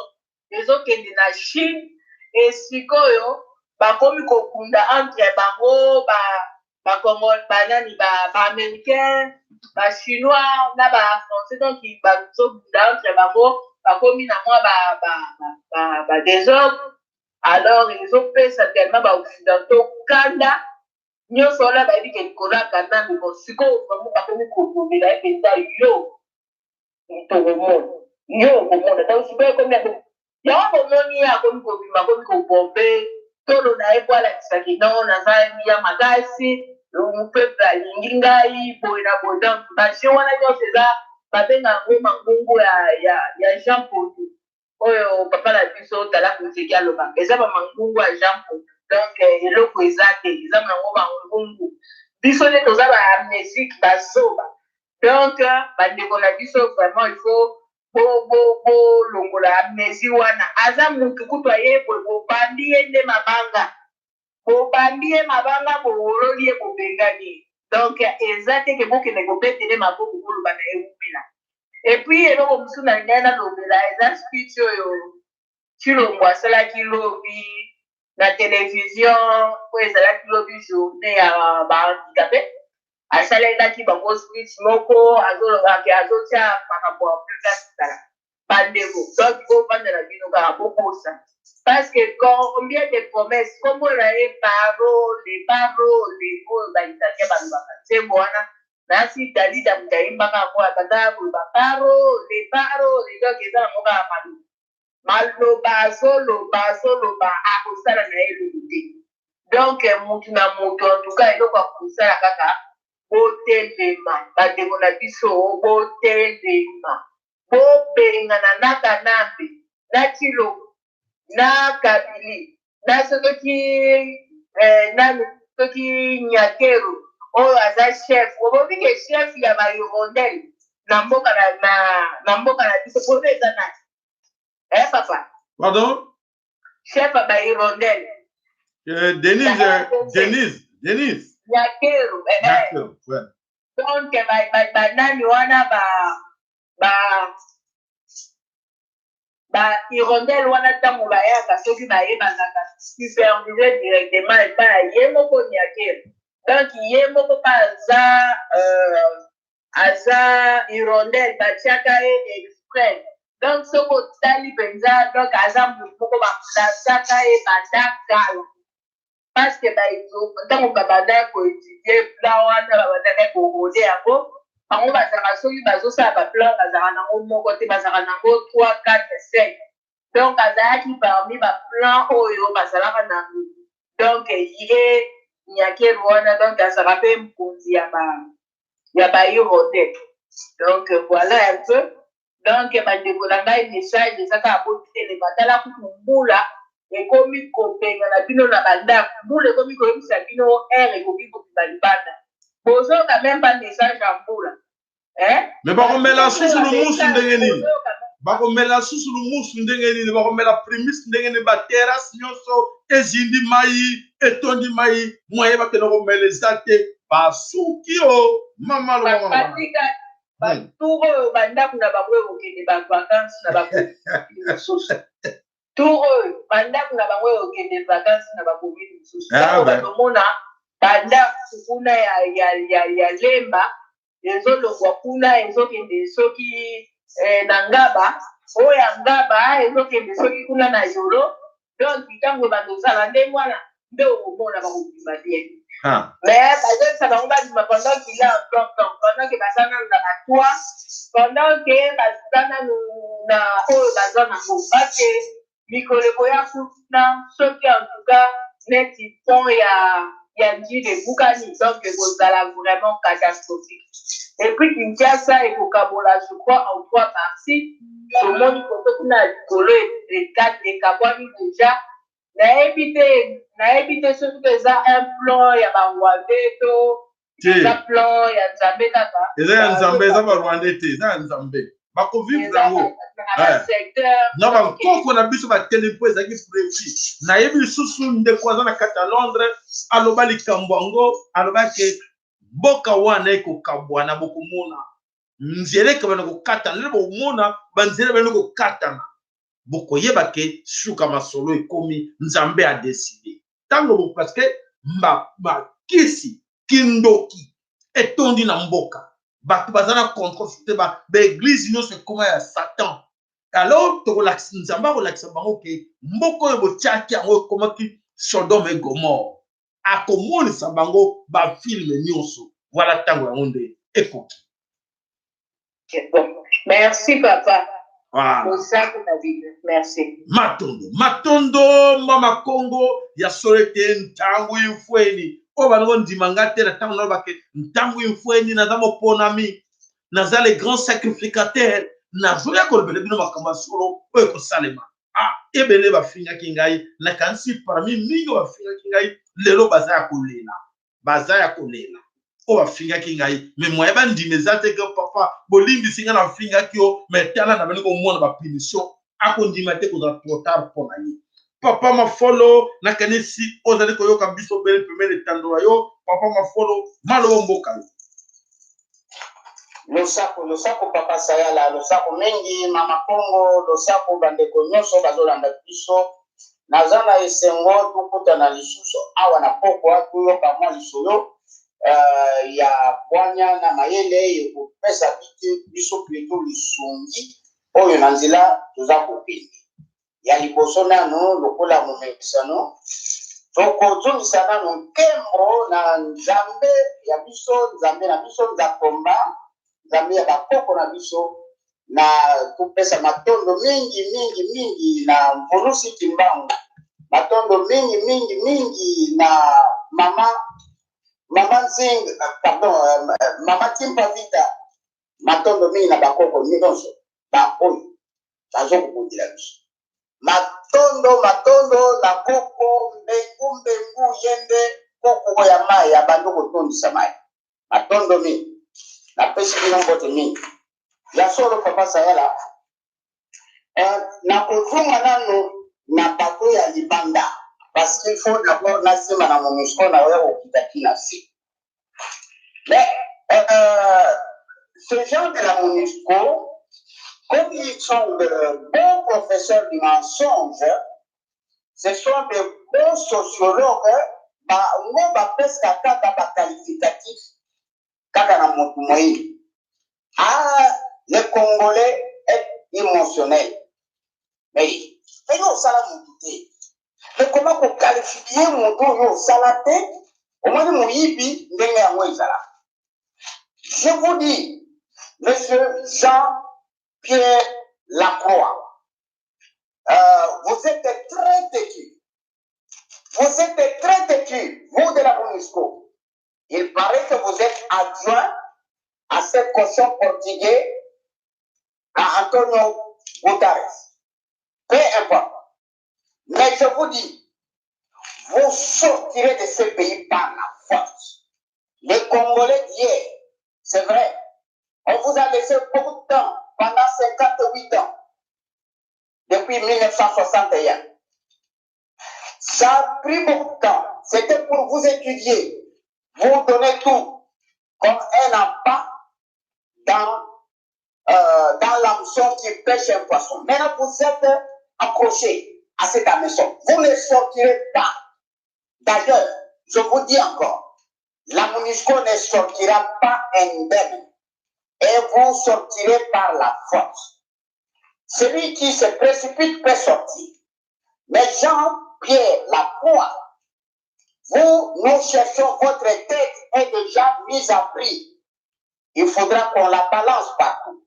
ezokende na Chine. Esikoyo bakomi kokunda entre bango, bakongo, banani, baaméricain, bachinois na bafrançais. Donc bazobunda entre bango, bakomi na mwa badésordre. Alors ezopesa tellement baoccidentaux kanda nyonso wana. Bayebi ke likolo ya Kanambe, bon, sikoyo vraiment bakomi kobomela ye mpenza. Yo tokomona, yo okomona. Donc sikoyo ekomi yango, bomoni ye akomi kobima, akomi kobombe tolo na ye po alakisaki: "Non, naza ya makasi, peuple alingi ngai boye na boye." Donc bajeu wana nyonso eza, babenga yango mangungu ya Jean Pondu, oyo papa na biso Tala Nzeki alobaka, eza bamangungu ya Jean Pondu. Donc eloko eza te, eza nango bangungu. Biso nde toza baamnésique, bazoba. Donc bandeko na biso, vraiment il faut bolongola amnésie wana. Aza mutu kutu aye boye, bobambi ye nde mabanga, bobambi ye mabanga, bowololi ye, bobengani ye. Donc eza te ke bokende kobetele maboko, koloba na ye wumela. Et puis eloko mosusu na ngai nalobela eza speech oyo Tshilombo asalaki lobi na télévision, oyo ezalaki lobi journée ya bahandicapé. Asalelaki bango speech moko, azolobaki, azotia makambo ya place. Tala bandeko, donc bovanda na bino kaka, bokosa, parce que combien de promesses, kombo na ye parole, parole oyo baitalien balobaka, nzembo wana nasi Dalida moto ayimbaka yango, abandaka koloba parole, parole. Donc eza nango kaka maloba, maloba, azoloba, azoloba, akosala na ye eloko te. Donc mutu na mutu, en tout cas eloko akosala kaka, botelema bandeko na biso, botelema, bobengana na Kanambe, na Tshilombo, na Kabili, na soki nani, soki Nyakero oyo aza chef. Obobi ke chef ya bahirondelle na mboka na biso poto eza nani, eh papa? Pardon? Chef ya bahirondelle. Denise, Denise, Denise. Nyakero, eh. Nyakero, ouais. Donc banani wana, ba hirondelle wana, ntango bayaka, soki bayebakaka supervise directement epai ya ye moko Nyakero. Donc ye moko mpe aza hirondelle, batiaka ye exprès. Donc soki otali mpenza, donc aza motu moko baplacaka ye banda kala, parce que ntango babandaki koétudie plan wana, babandaki korôder yango, bango bazalaka, soki bazosala baplan, bazalaka nango moko te, bazalaka nango 3, 4, 5. Donc azalaki parmi baplan oyo bazalaka nango. Donc ye Nyakero wana, donc azalaka mpe mokonzi ya bahirondelle. Donc voilà un peu. Donc bandeko na ngai, message eza kaka botelema. Tala kutu mbula ekomi kobengana bino na bandako, mbula ekomi koyebisa bino aire ekoki kobima libanda, bozoyoka même pas message ya mbula. Mais bakomela susu lumusu ndenge nini? Bakomela susu lumusu ndenge nini? Bakomela Primus ndenge nini? Baterrasse nyonso ezindi mai, etondi mai, moye bakende komela eza te. Basuki o mama. Lobaka batour oyo, bandako na bango ekokende bavacance na bacommune mosusu. Tour oyo, bandako na bango ekokende vacance na bacommune mosusu. Ntango bazomona bandako kuna ya Lemba ezolongwa kuna, ezokende soki na Ngaba, oyo ya Ngaba ezokende soki kuna na Yolo. Donc ntango bandozala ndenge wana nde okomona bakobima bien. Mais bazoyebisa bango babima pendant qu'il est encore temps, pendant que baza nanu na batoit, pendant que baza nanu na oyo baza nango, parce que mikolo ekoya kuna, soki en tout cas neti pont ya Ya Ndjili ebukani, donc ekozala vraiment catastrophique. Et puis Kinshasa ekokabola, je crois, en trois parties. Tomoni koto kuna ya likolo ekabwani deja. Nayebi te soki eza un plan ya Barwandais to eza plan ya Nzambe kaka. Eza ya Nzambe, eza Barwandais te, eza ya Nzambe. Bakovivre yango na bankoko na biso batelemi mpo ezalaki prévu. Nayebi lisusu ndeko aza na kati ya Londres, aloba likambo yango, alobaki mboka wana ekokabwana, bokomona nzela ekabana kokatana. Lelo bokomona banzela bani kokatana, bokoyeba ke suka masolo ekomi. Nzambe adécider ntango, parce que bakisi kindoki etondi na mboka, bato baza na contrôle te, baéglise nyonso ekoma ya Satan. Alors tokolakisa, Nzambe akolakisa bango ke mboka oyo botiaki yango ekomaki Sodome et Gomorrhe. Akomonisa bango bafilms nyonso. Voilà, ntango yango nde ekoki. Merci, papa. Voilà. Merci. Matondo, matondo, mama Kongo. Ya solo ete ntango imfweni oyo bango ndima nga te na ntango nalobake ntango imfweni, naza moponami, naza le grand sacrificateur, nazoya kolobela bino makambo ya solo oyo ekosalema. Ah, ebele bafingaki ngai. Nakanisi parmi mingi oyo bafingaki ngai, lelo baza ya kolela, baza ya kolela oyo bafingaki ngai. Mais moyen bandima eza te ke papa, bolimbisi ngai, nafingaki yo, mais tala, na bandi komona bapunition. Akondima te, kozala trop tard mpo na ye. Papa Mafolo, nakanisi ozali koyoka biso bele pembeni etando ya yo. Papa Mafolo, maloba mboka yo. Losako, losako, papa Sayala, losako mingi, mama Kongo, losako bandeko nyonso bazolanda biso. Naza na esengo tokutana lisusu awa na pokwa, toyoka mwa lisolo ya bwanya na mayele ekopesa biso plutôt lisungi oyo na nzela toza kokende ya liboso. Nano lokola momesano, tokozongisa nano nkembo na Nzambe ya biso, Nzambe na biso, Nzakomba, Nzambe ya bakoko na biso, na topesa matondo mingi mingi mingi na Mvulusi Kimbangu, matondo mingi mingi mingi na mama Nzing, pardon, mama Timpa Vita, matondo mingi na bakoko nyonso baoyo bazokobundela biso. Matondo, matondo na koko Mbengu Mbengu, ye nde koko ya mai, abandi kotondisa mai. Matondo mingi, napesi bino mbote mingi. Ya solo, papa Sayala, nakozonga nano na bato ya libanda, parce qu'il faut d'abord nasima na MONUSCO na oya kokita kina se. Mais ce genre de la MONUSCO, comme ils sont de bons professeurs du mensonge, ce sont de bons sociologues, bango bapesaka kaka baqualificatif kaka na motu moyini. Ah, le Congolais est émotionnel, mais ndenge osala motu te, mais koma koqualifier motu oyo osala te, omoni moyibi ndenge yango ezala. Je vous dis, monsieur Jean-Pierre Lacroix, vous êtes très têtu, vous êtes très têtu, vous de la MONUSCO. Il paraît que vous êtes adjoint à ce cochon portugais, à Antonio Guterres. Peu importe. Mais je vous dis, vous sortirez de ce pays par la force. Les Congolais d'hier, c'est vrai, on vous a laissé beaucoup de temps, pendant 58 ans, depuis 1961. Ça a pris beaucoup de temps. C'était pour vous étudier, vous donner tout, comme un appât dans l'hameçon qui pêche un poisson. Maintenant, vous êtes accroché à cet hameçon. Vous ne sortirez pas. D'ailleurs, je vous dis encore, la MONUSCO ne sortira pas indemne et vous sortirez par la force. Celui qui se précipite peut sortir. Mais Jean-Pierre Lacroix, vous, nous cherchons votre tête est déjà mise à prix. Il faudra qu'on la balance partout.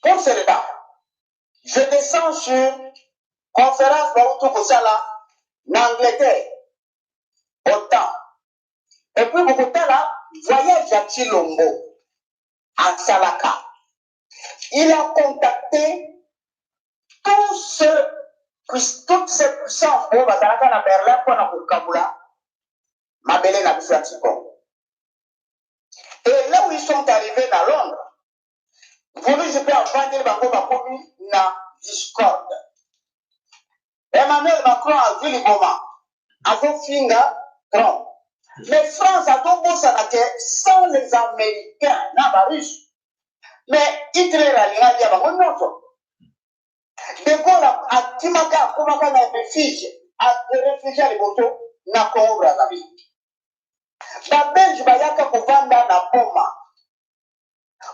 Pour cela, je descends sur conférence bauti kosala na Angleterre. OTAN. Et puis bokotala voyage ya Tshilombo asalaka, il a contacté tous ceux, toutes ces puissances oyo bazalaka na Berlin mpona kokabula mabele na biso ya Tshikongo. Et là où ils sont arrivés na Londres, Mvuluzi mpe avandeli bango, bakomi na discorde. Emmanuel Macron azwi liboma, azofinga Trump, mais France azobosana ke sans les Américains na Barusse, mais Hitler alinga alia bango nyonso. De Gaulle akimaka, akomaka na refuge, réfugié ya liboso na Congo Brazzaville. Babelge bayaka kovanda na Boma,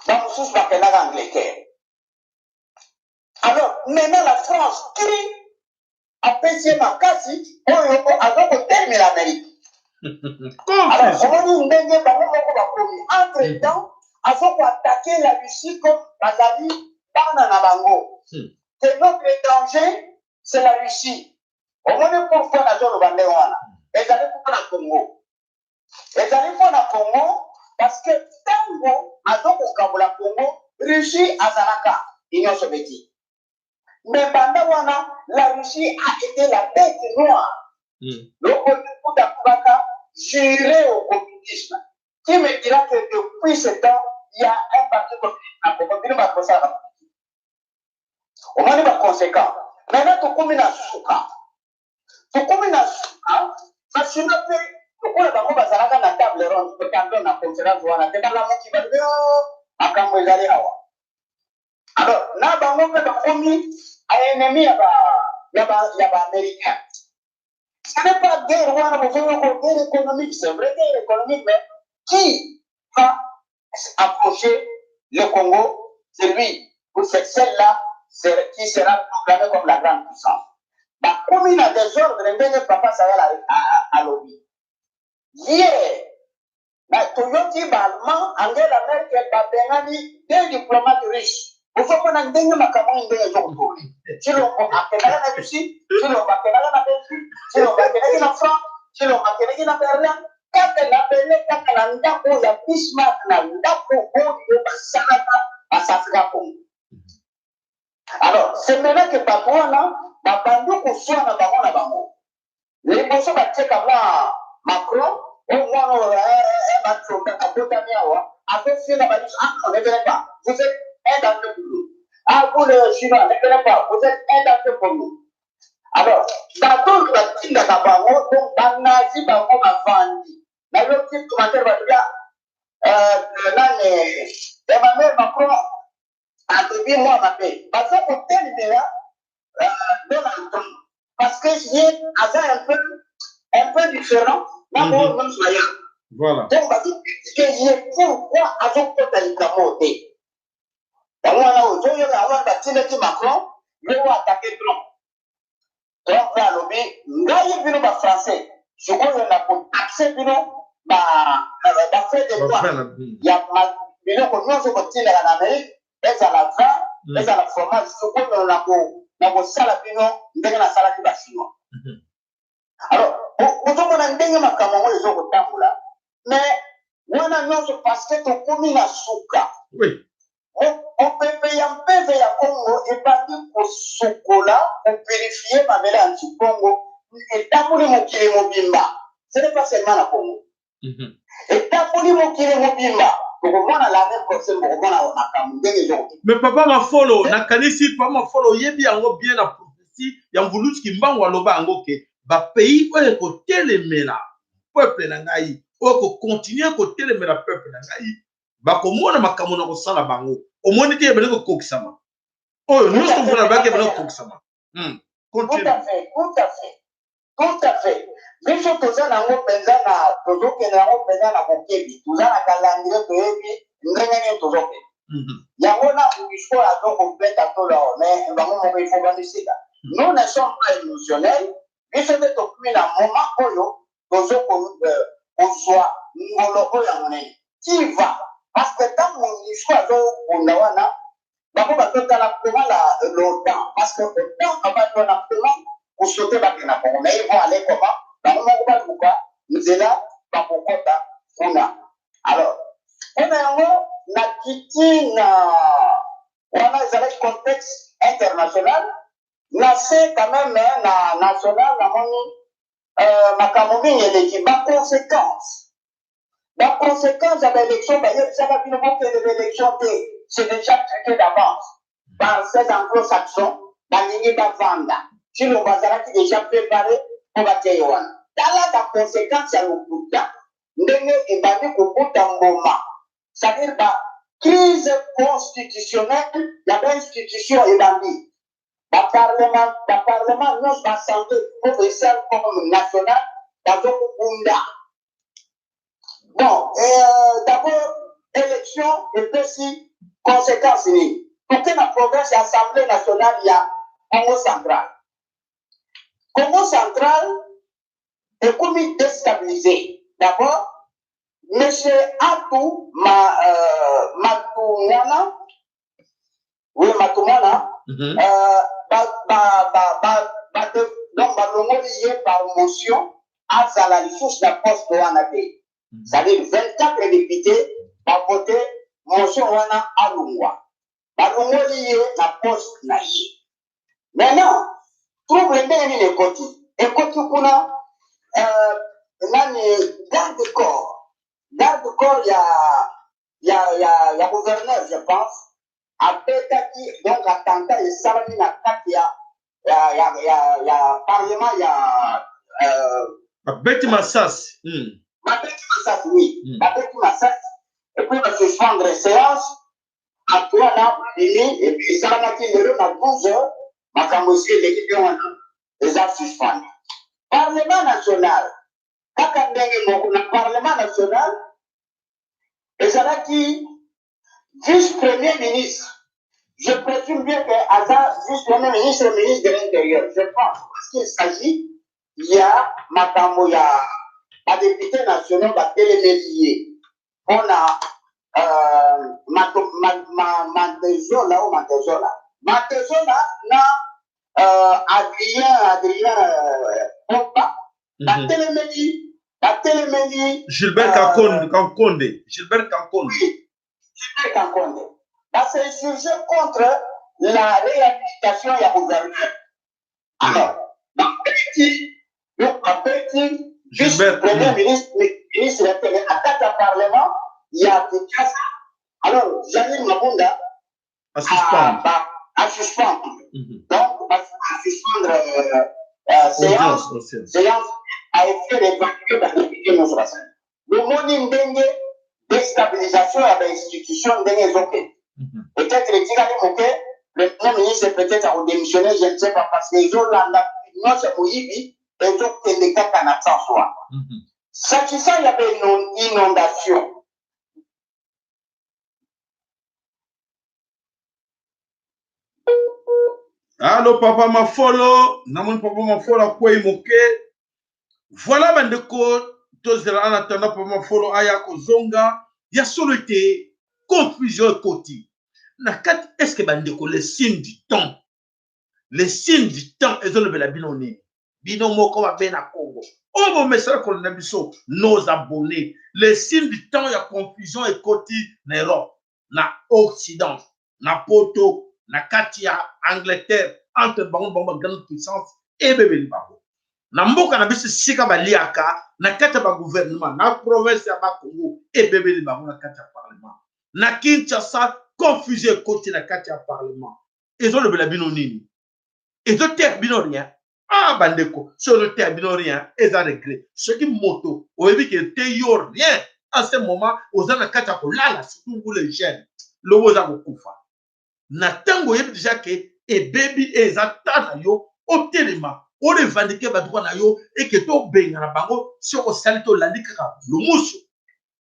bamosusu bakendaka Angleterre. Alors maintenant la France crie, apesi ye makasi oyo aza kotelemela Amérique. Alors omoni ndenge bango moko bakomi. Entre temps azo koattaquer la Russie comme bazali bana na bango, que notre danger, c'est la Russie. Omoni pourquoi nazoloba ndenge wana? Ezali mpona Congo, ezali mpona Congo, parce que ntango azokokabola Congo, Russie azalaka Union soviétique. Mais banda wana, la Russie a été la bête noire. Lokokuta kubaka juré au communisme. Qui me dira que depuis ce temps il y a un parti communiste na Congo? Bino bato bosalaka, omoni baconséquent. Maintenant tokomi na suka, tokomi na suka. Bachinois mpe lokola bango bazalaka na table ronde, pardon, na conférence wana te, balamuki, balobi makambo ezali awa. Alors na bango mpe bakomi aennemi ya baaméricain. Ce n'est pas guerre wana bozoyoka, guerre économique, c'est vrai, guerre économique, mais qui va approcher le Congo, c'est lui ou c'est celle-là qui sera proclamée comme la grande puissance. Bakomi na désordre ndenge papa Sayala alobi. Hier na toyoki baallemand, Angela Merkel babengani deux diplomates russes. Ozomona ndenge makambo oyo ndenge ezokotourner. Tshilombo akendaka na Russie, Tshilombo akendaka na Belgique, Tshilombo akendaki na France, Tshilombo akendaki na Berlin, kaka na Berlin, kaka na ndako ya Bismarck, na ndako oyo basalaka basafika Congo. Alors c'est maintenant que bato wana babandi koswana bango na bango. Liboso batieka mwa Macron oyo, mwana oyo batonda abotami awa, azofinga babiso: "Ah non, ne venez pas, vous êtes un danger pour nous. Ah, vous les Chinois, ne venez pas, vous êtes un danger pour nous." Alors bato oyo batindaka bango, donc banazi bango bavandi. Nayoki commentaire, balobi nani, Emmanuel Macron alobi mwa mabe, baza kotelemela Donald Trump parce que ye aza un peu différent na oyo nyonso aya. Donc bazocritiquer ye pourquoi azokota likambo te. Yango wana ozoyoka, yango wana batindaki Macron ye oyo attaquer Trump. Trump mpe alobi: "Ngai bino bafrançais, sikoyo na kotaxer bino bafrais de douane ya biloko nyonso kotindaka na Amérique, ezala vin, ezala fromage. Sikoyo na kosala bino ndenge nasalaki bachinois." Alors ozomona ndenge makambo yango ezokotambola. Mais wana nyonso parce que tokomi na suka. Mopepe ya mpeve ya Congo ebandi kosukola, kopurifier mabele ya Ntikongo. Etamboli mokili mobimba, ce n'est pas seulement na Congo. Etamboli mokili mobimba. Tokomona l'année prochaine, bokomona makambo ndenge ezokokende. Mais papa Mafolo, nakanisi papa Mafolo oyebi yango bien, na prophétie ya Mvuluzi Kimbangu aloba yango ke bapays oyo ekotelemela peuple na ngai, oyo kocontinuer kotelemela peuple na ngai, bakomona makambo na kosala bango. Omoni te ebele kokokisama oyo nyonso mvula alobaki ebele kokokisama. Tout à fait, tout à fait, tout à fait. Biso toza nango mpenza na tozokende yango mpenza na bokebi, toza na calendrier, toyebi ndenge nini tozokende yango. Na MONUSCO azokobeta tolo awa, mais bango moko il faut bamisika. Nous ne sommes pas émotionnels. Biso nde tokomi na moment oyo tozokozwa ngolo oyo ya monene qui va, parce que ntango MONUSCO azobunda wana, bango bazotala comment l'OTAN, parce que OTAN abandi wana comment kosauter bakende na Congo. Mais ils vont aller comment? Bango moko baluka. Nzela bakokota kuna. Alors, mpo na yango nakiti na wana ezalaki contexte international. Na se quand même na national namoni makambo mingi eleki, ba conséquence ya baélection. Bayebisaka bino bokende baélection te, c'est déjà traité d'avance par ces Anglo-Saxons. Balingi bavanda sino bazalaki déjà préparé mpo batie ye wana. Tala baconséquence ya lokuta ndenge ebandi kobuta mboma, c'est-à-dire ba crise constitutionnelle ya bainstitution ebandi. Baparlement nyonso, baassemblée provinciale comme nationale, bazokobunda. Bon, d'abord élection epesi conséquence nini? Toke na province ya Assemblée nationale ya Congo Central. Congo Central ekomi déstabilisé. D'abord monsieur Atou Matumwana, oui, Matumwana, donc balongoli ye par motion, azala lisusu na poste wana te. C'est-à-dire 24 députés bavote motion wana, alongwa. Balongoli ye na poste na ye. Maintenant trouble ndenge nini ekoti? Ekoti kuna nani, garde corps ya gouverneur, je pense, abetaki. Donc attentat esalami na kati ya parlement ya Babeti masasi. Babeti masasi, oui. Babeti masasi et puis basuspendre séance. Bato wana babimi et puis esalamaki lelo na 12 heures. Makambo esi eleki mpe wana eza suspendre. Parlement national kaka ndenge moko. Na parlement national ezalaki vice premier ministre, je présume bien que aza vice premier ministre, ministre de l'Intérieur, je pense, parce qu'il s'agit ya makambo ya badéputé nationaux batelemeli ye mpona Mantezola o Mantezola na Adrien Popa. Batelemeli Gilbert Kankonde, Gilbert Kankonde. Gilbert Kankonde bas'insurge contre la réhabilitation ya gouverneur. Alors babeti, donc babeti vice premier ministre, ministre ya tele na kati ya parlement ya Kinshasa. Alors Janine Mabunda asuspendre. Asuspendre, donc asuspendre séance séance a été évacué. Badéputé nyonso basali. Bomoni ndenge déstabilisation ya bainstitution ndenge ezokende. Peut-être etikali moke, le premier ministre peut-être akodémissionner, je ne sais pas, parce que ezolanda nyonso ya moyibi ezokende kaka na sens wana. S'agissant ya bainondation, Allo, papa Mafolo, namoni papa Mafolo akwei moke. Voilà bandeko, tozela en attendant papa Mafolo aya kozonga. Ya solo ete confusion ekoti na kati. Est ce que bandeko, le signe du temps, le signe du temps ezolobela bino nini? Bino moko babe na Congo oyo bomesala kolanda biso, nos abonnés, le signe du temps ya confusion ekoti na Europe, na Occident, na Poto, na kati ya Angleterre, entre bango bagrande puissance ebebeli bango. Na mboka na biso esika baliaka na kati ya bagouvernement, na province ya Bakongo ebebeli bango na kati ya parlement. Na Kinshasa confusion ekoti na kati ya parlement. Ezolobela bino nini? Ezoteya bino rien? Ah bandeko, soki ozoteya bino rien, eza regret. Soki moto oyebi ke te yo rien en ce moment, oza na kati ya kolala, surtout vous les jeunes, lobo oza kokufa. Na ntango oyebi déjà ke ebebi, eza ta na yo otelema, orevendiquer badroit na yo, eke tobengana bango. Soki osali te, olandi kaka lomusu,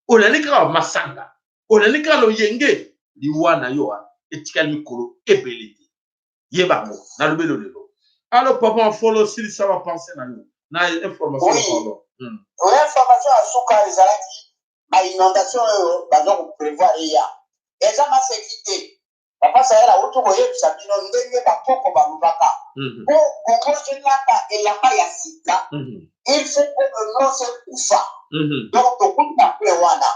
olandi kaka masanga, olandi kaka loyenge, liwa na yo etikali mikolo ebele te. Yebango nalobeli lelo. Allo papa Mafolo, osilisa bapense na yo na information? Oui. Pardon. Information ya suka ezalaki bainondation oyo baza koprévoir eya. Eza maseki te. Papa Sayala auti koyebisa bino ndenge bakoko balobaka po Congo elata elamba ya sika, il faut oyo nyonso ekufa. Donc tokuti na point wana,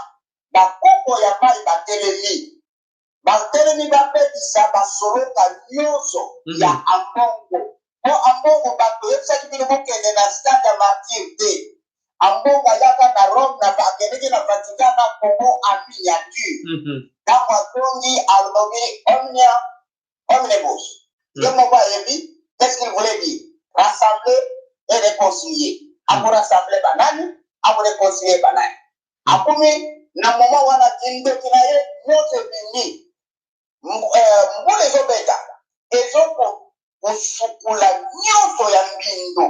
bakoko ya mai batelemi, batelemi babebisa basoloka nyonso ya Ambongo. Po Ambongo, bato oyebisaki bino bokende na stade ya Martyr te. Ambongo ayaka na Rome, na akendeki na Vatican na Congo en miniature. Ntango azongi alobi omnia omnibus. Ye moko ayebi qu'est-ce qu'il voulait dire. Rassembler et réconcilier. Akorassembler banani, akoréconcilier banani? Akomi na moment wana, kindoki na ye nyonso ebimi. Mbula ezobeta, ezokosukola nyonso ya mbindo.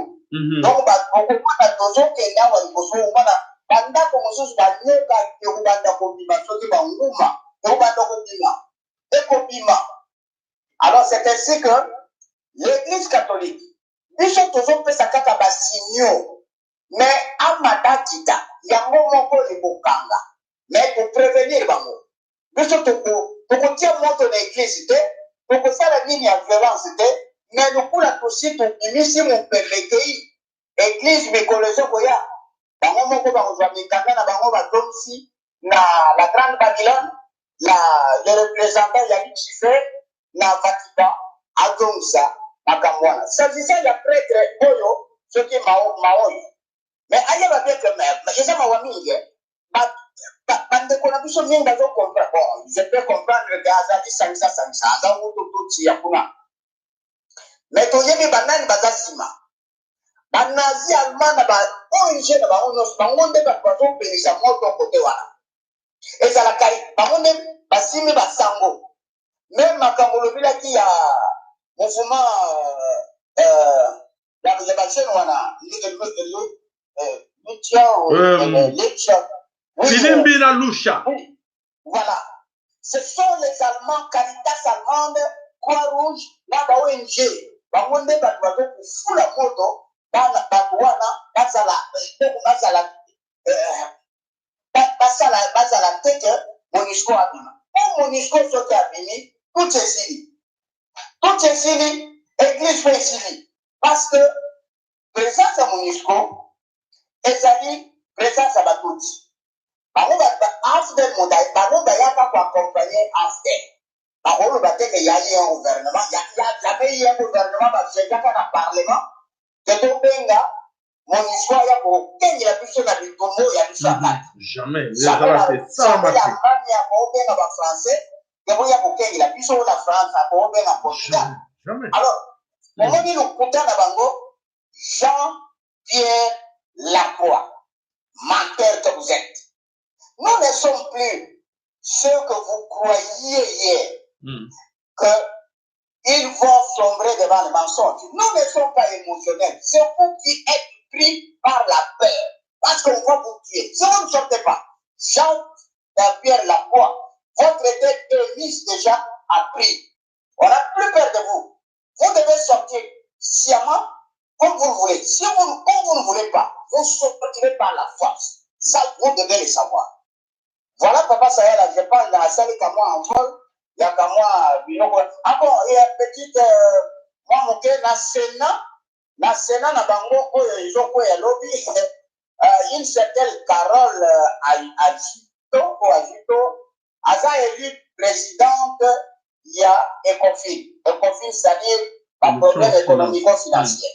Donc okomona tozokende awa liboso, omona bandako mosusu banyoka ekobanda kobima, soki banguma ekobanda kobima, ekobima. Alors c'est ainsi que l'Église catholique, biso tozopesa kaka basignaux, mais amadakita yango moko ekokanga. Mais koprévenir bango, biso tokotia moto na église te, tokosala nini ya violence te, mais lokola tosi tobimisi mopepe ekei église, mikolo ezokoya bango moko bakozwa mikanda na bango, bazongisi na la grande Babylone, la le représentant ya Lucifer na Vatican azongisa makambo wana. S'agissant ya prêtre oyo soki maoyo, mais ayeba bien que eza mawa mingi. Bandeko na biso mingi bazocomprendre. Bon, je peux comprendre que azali sangisa sangisa, aza wutu totia kuna, mais toyebi banani baza nsima: banazi allemand na ba ONG na bango nyonso. Bango nde bato bazopelisa moto kote wana. Ezalaka bango nde basimbi basango. Même makambo olobelaki ya mouvement ya bajeune wana, Lucha, Lucha. Filimbi na Lucha. Voilà, ce sont les Allemands, Caritas allemande, Croix Rouge na ba ONG. Bango nde bato bazokufula moto. Bana bato wana bazala bazala basala bazala te ke MONUSCO abima. Po MONUSCO soki abimi, tout esili, tout esili, église mpe esili, parce que présence ya MONUSCO ezali présence ya Batutsi. Bango AFDL, bango bayaka koaccompagner AFDL. Bakoloba te ke yali un gouvernement, jamais ye un gouvernement. Basengaka na parlement ke tobenga MONUSCO aya kokengela biso na bitumbu ya biso ya kati. Jamais ezala te, salama te. Allemagne akobenga bafrançais ke boya kokengela biso, na France akobenga Portugal. Jamais. Alors omoni lokuta na bango. Jean Pierre Lacroix, menteur que vous êtes, nous ne sommes plus ceux que vous croyiez hier que ils vont sombrer devant les mensonges. Nous ne sommes pas émotionnels. C'est vous qui êtes pris par la peur. Parce qu'on va vous tuer. Si vous ne sortez pas, Jean-Pierre Lacroix, votre tête est mise déjà à prix. On n'a plus peur de vous. Vous devez sortir sciemment comme vous le voulez. Si vous, comme vous ne voulez pas, vous sortirez par la force. Ça, vous devez le savoir. Voilà, Papa Sayala, je parle dans la salle comme moi en vol. Il y a comme moi, biloko. Ah bon, il y a petite, moi, moke, na Sénat, na bango, oyo, ezokwea lobi, une certaine Carole Agito, ou Agito, aza élu présidente ya ECOFIN. ECOFIN, c'est-à-dire, ba problème économico-financier.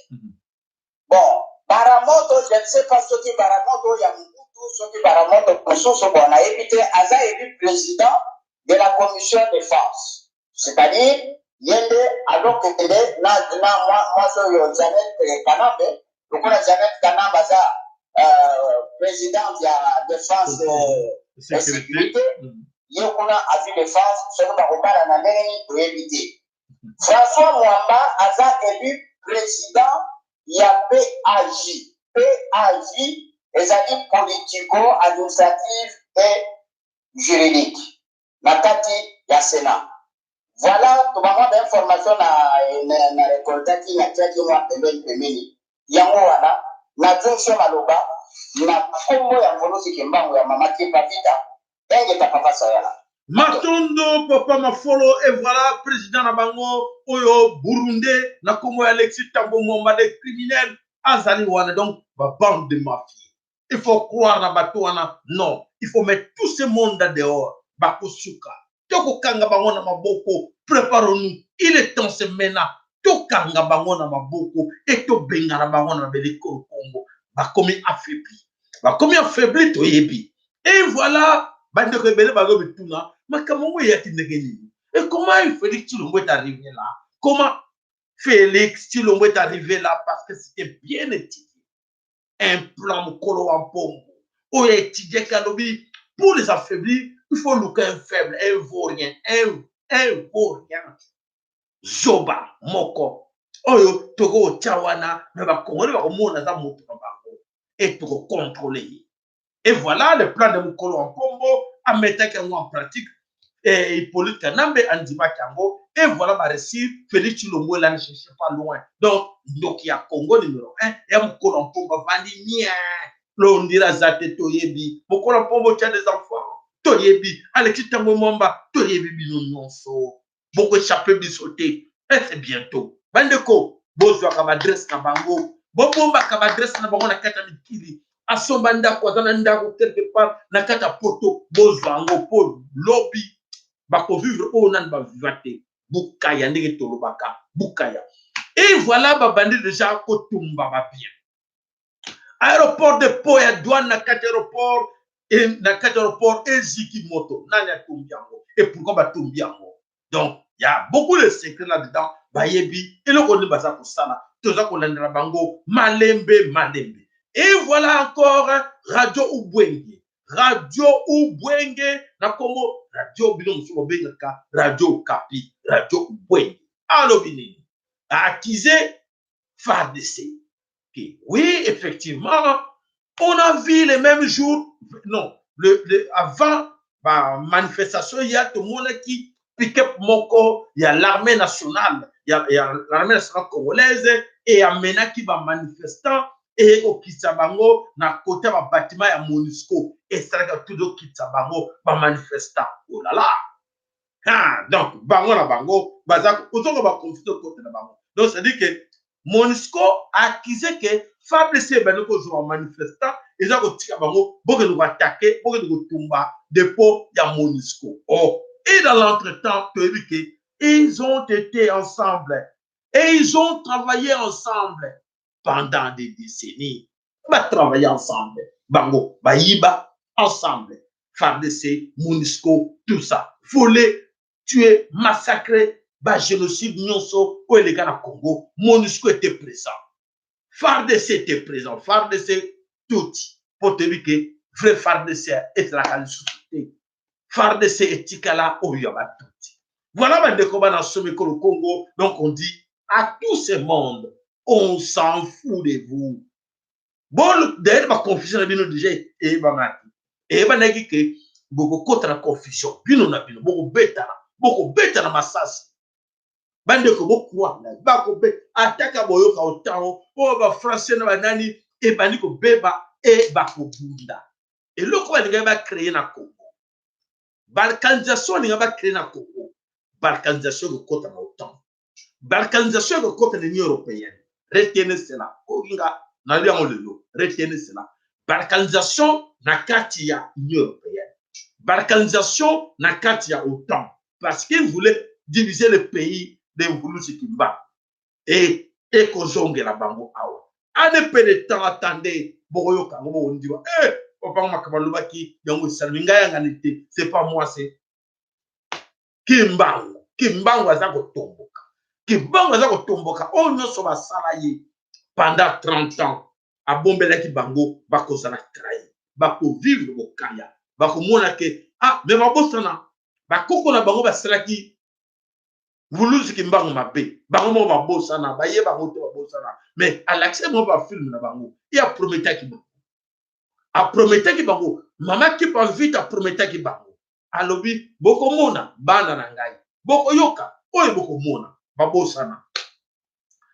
Bon, Baramoto, je ne sais pas soki Baramoto ya Mobutu, soki Baramoto mosusu, bon, nayebi te, aza élu président de la commission défense. C'est-à-dire, ye nde azokende na mwasi oyo Janet Kanambe, lokola Janet Kanambe aza présidente ya défense et sécurité, ye kuna azwi défense. Soki bakobala na ndenge nini, toyebi te. François Mwamba aza élu président ya PAJ. PAJ ezali politico administrative et juridique na kati ya Sénat. Voilà, tobanga bainformation na récoltaki, natiaki mwa pembeni pembeni yango wana. Nazongisi maloba na nkombo ya Mvuluzi Kimbangu, ya Mama Kimpa Vita. Engeta, Papa Sayala. Matondo papa Mafolo, et voilà président na bango oyo burundais na kombo ya Alexis Tambo Mwamba, des criminels azali wana. Donc ba bande de mafia, il faut croire na bato wana? Non, il faut mettre tout ce monde dehors. Bakosuka, tokokanga bango na maboko. Préparons-nous, il est temps, c'est maintenant. Tokanga bango na maboko e tobengana bango na mabele Congo. Bakomi affaibli, bakomi affaibli, toyebi. Et voilà, bandeko ebele bazobituna makambo yango eyaki ndenge nini et comment Félix Tshilombo est arrivé là. Comment Félix Tshilombo est arrivé là? Parce que c'était bien étudié, un plan. Mokolo wa mpombo oyo étudiaki, alobi pour les affaiblir, il faut luka un faible, un vaurien, un vaurien, zoba moko oyo tokotia wana me bakongoli bakomona aza moto na bango e tokocontrôle ye. Et voilà le plan de mokolo wa mpombo, ametaki yango en pratique et Hippolyte Kanambe andimaki yango. Et voilà, baréussir. Félix Tshilombo ela ne cherche pas loin. Donc ndoki ya Congo numéro 1 ya mokolo wa mpombo avandi nie londira aza te. Toyebi mokolo wa mpombo tia des enfants, toyebi Alexis Ntango Mwamba, toyebi bino nyonso, bokoéchappe biso te. Et c'est bientôt. Bandeko, bozwaka baadresse na bango, bobombaka baadresse na bango na kati ya mikili. Asomba ndako, aza na ndako quelque part na kati ya Poto, bozwa yango mpo lobi bakovivre oyo nani baviva te. Bukaya ndenge tolobaka bukaya. Et voilà, babandi déjà kotumba babien. Aéroport de po ya douane na kati aéroport, na kati aéroport eziki moto. Nani atumbi yango et pourquoi batumbi yango? Donc il y a beaucoup de secrets là-dedans. Bayebi eloko nini baza kosala, toza kolandela bango malembe malembe. Et voilà encore Radio Ubwenge, Radio Ubwenge na kombo radio bino mosusu bobengaka Radio Kapi. Radio Ubwenge alobi nini? Accusé FARDC que oui, effectivement, on a vu le même jour, non, avant ba manifestation ya tomonaki pick-up moko ya l'armée nationale, ya l'armée nationale congolaise, e amenaki bamanifestant eye kokitisa bango na côté ya babatima ya MONUSCO. Esalaka tozokitisa bango bamanifestant. Olala ah, donc bango na bango baza ozonga baconflit côté na bango. Donc c'est à dire que MONUSCO accusé que FARDC ebandi kozwa bamanifestant, eza kotika bango bokende koattaquer, bokende kotumba dépôt ya MONUSCO. Oh, et dans l'entretemps, toyebi que ils ont été ensemble et ils ont travaillé ensemble pendant des décennies. Batravaille ensemble, bango bayiba ensemble, FARDC, MONUSCO, tout ça, voler, tuer, massacrer, bagénocide nyonso oyo eleka na Congo, MONUSCO était présent, FARDC était présent. FARDC tuti mpo toyebi que vrai FARDC ezalaka lisusu te. FARDC etikala oyo ya batuti. Voilà, bandeko bana somekolo Congo. Donc on dit à tout ce monde, on s'en fout de vous. Bon, d'ailleurs baconfusion na bino déjà eyebanaki, eyebanaki que bokokota na confusion bino na bino, bokobetana, bokobetana masasi. Bandeko, bokwana bakobe ataka boyoka otango oyo bafrançais na banani ebandi kobeba e bakobunda. Eloko balingaki bacréer na Congo, balkanisation, balingaki bacréer na Congo balkanisation, ekokota na OTAN, balkanisation ekokota na Union européenne. Retenez cela, okinga nalobi yango lelo, retenez cela: balkanisation na kati ya Union européenne, balkanisation na kati ya OTAN, parce qu'il voulait diviser le pays de Mvuluzi Kimba e ekozongela bango awa. Ane peu de temps, attendez, bokoyoka yango, bokondiwa eh opango makambo alobaki yango esalemi. Ngai yangani te, c'est pas moi, c'est Kimbangu. Kimbangu aza kotomboka, Kimbangu aza kotomboka. Oyo nyonso basala ye pendant 30 ans, abombelaki bango, bakozala trahi, bakovivre bokaya, bakomona que ah, me babosana bakoko na bango basalaki Mvuluzi Kimbangu mabe. Bango moko babosana, baye bango te, babosana. Mais alakisi bango bafilme na bango e aprometaki bango, aprometaki bango. Mama Kipa Vite aprometaki bango, alobi bokomona bana na ngai, bokoyoka oyo bokomona. Babosana,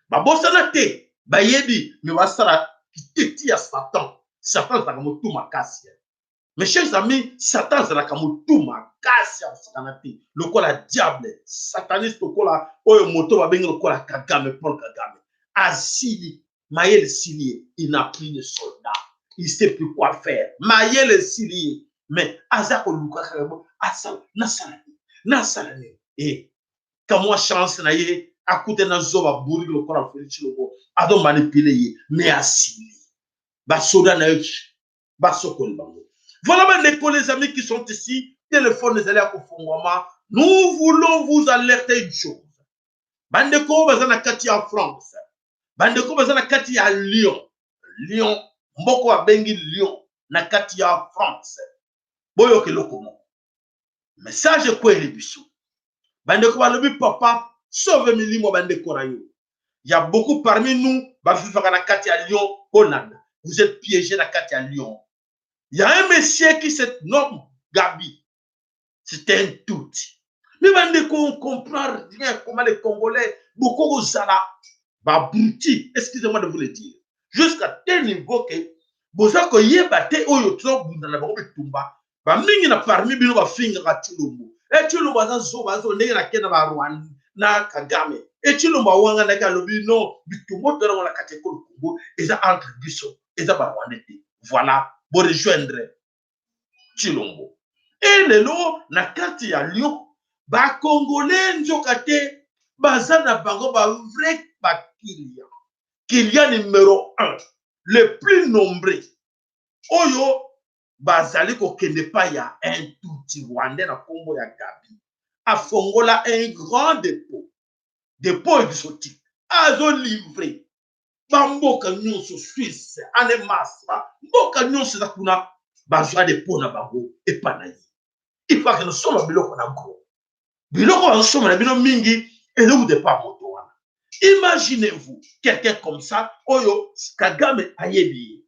babosana te, bayebi. Me basala kiteti ya Satan. Satan azalaka motu makasi. Mes chers amis, Satan azalaka motu makasi ya kosakana te, lokola diable sataniste, lokola oyo moto babengi lokola Kagame, Paul Kagame. Asili mayele esili ye, il n'a plus de soldat, il sait plus quoi faire. Mayele esili ye, mais aza koluka kaka asala, nasala nini, nasala nini. E kamwa chance na ye akute na zoba bourrique lokola Felix Tshilombo azo manipuler ye, mais asili basoda na ye basokoli bango. Voilà bandeko, les amis qui sont ici, téléphone ezali ya kofungwama. Nous voulons vous alerter une chose. Bandeko baza na kati ya France, bandeko baza na kati ya Lyon, Lyon mboko babengi Lyon na kati ya France, boyoka eloko moko, message ekweli biso. Bandeko balobi: "Papa, sauve milimo bandeko na yo." Ya beaucoup parmi nous bavivaka na kati ya Lyon. Bolanda, vous êtes piégé na kati ya Lyon. Il y a un monsieur qui se nomme Gabi, c'est un Tutsi. Mais bandeko, on comprend rien comment les Congolais boko kozala babruti, excusez-moi de vous le dire, jusqu'à tel niveau que boza koyeba te oyo tozobunda na bango bitumba. Bamingi na parmi bino bafingaka Tshilombo. E Tshilombo aza zoba, azo ndenge nakende na Barwanda na Kagame. E Tshilombo awanganaki, alobi non, bitumba toyango na kati ya ekolo Congo eza entre biso, eza Barwandais te. Voilà, borejoindre Tshilombo. E lelo na kati ya Lyon, Bacongolais nzoka te baza na bango bavrai baclient, client numéro 1, le plus nombreux, oyo bazali kokende epai ya un Tutsi rwandais na nkombo ya Gabi. Afongola un grand dépôt, dépôt exotique, azolivre bamboka nyonso, Suisse, Anemas, mboka nyonso eza kuna, bazwa dépôt na bango epai na ye. Ifake nosomba biloko na gros, biloko bazosomba na bino mingi ezowuta epa moto wana. Imaginez-vous quelqu'un comme ça oyo Kagame ayebi ye,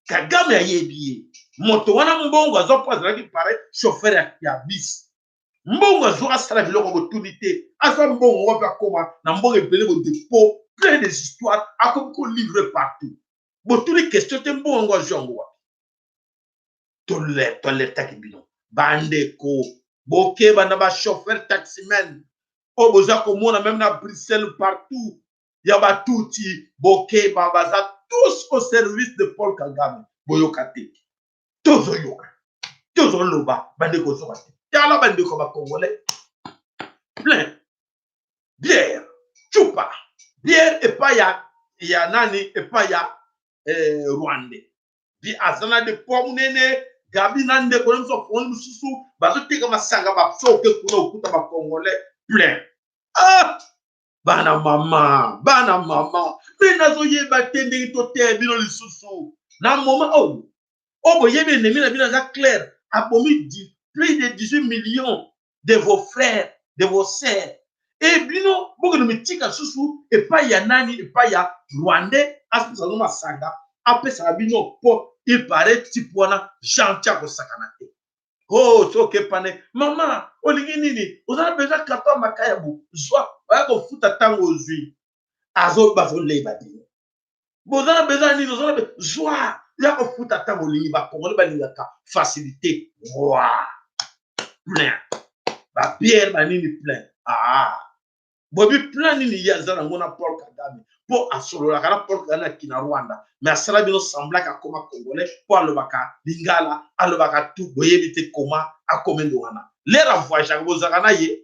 Kagame ayebi ye. Moto wana, mbongo azwa mpo azalaki pare chauffeur ya bus, mbongo azwa asala biloko, botuni te azwa mbongo wapi, akoma na mbongo ebele, bodépôt plein des histoires, akomi kolivre partout. Botuni question te, mbongo yango azwa yango wapi? Toalertaki bino bandeko, bokeba na bachauffeur taximen oyo boza komona même na Bruxelles, partout, ya Batutsi. Bokeba, baza tous au service de Paul Kagame. Boyoka te, tozoyoka, tozoloba, bandeko ozoka te. Tala bandeko bacongolais, plein bière, chupa bière epai ya nani, epai ya Rwandais bi aza na dépôt monene. Gabi na ndeko na biso afongoli mosusu, bazoteka masanga. Basoke kuna, okuta bacongolais plein. Ah, bana mama, bana mama, mpe nazoyeba te ndenge toteya bino lisusu na moment oyo. Oyo boyebi, ennemi na bino aza clair, abomi plus de 18 millions de vos frères, de vos sœurs, e bino bokende mitika lisusu epai ya nani? Epai ya Rwandais apesaka masanga, apesaka bino, mpo il paraît type wana gentil, akosakana te. Oh, soki epane mama olingi nini, oza na besoin carton ya makayabu, zwa, baya kofuta ntango ozwi. Azo bazoleba bino, boza na besoin nini, oza na zwa, ya kofuta ntango olingi. Bakongole balingaka facilité wa plein babière, banini plein. Ah, boyebi plein nini ye aza nango na Paul Kagame, mpo asololaka na Paul Kagame akina Rwanda, mais asala bino semblant akoma Congolais mpo alobaka lingala, alobaka tu. Boyebi te koma akomeli wana. Lere avoyageaka, bozalaka na ye.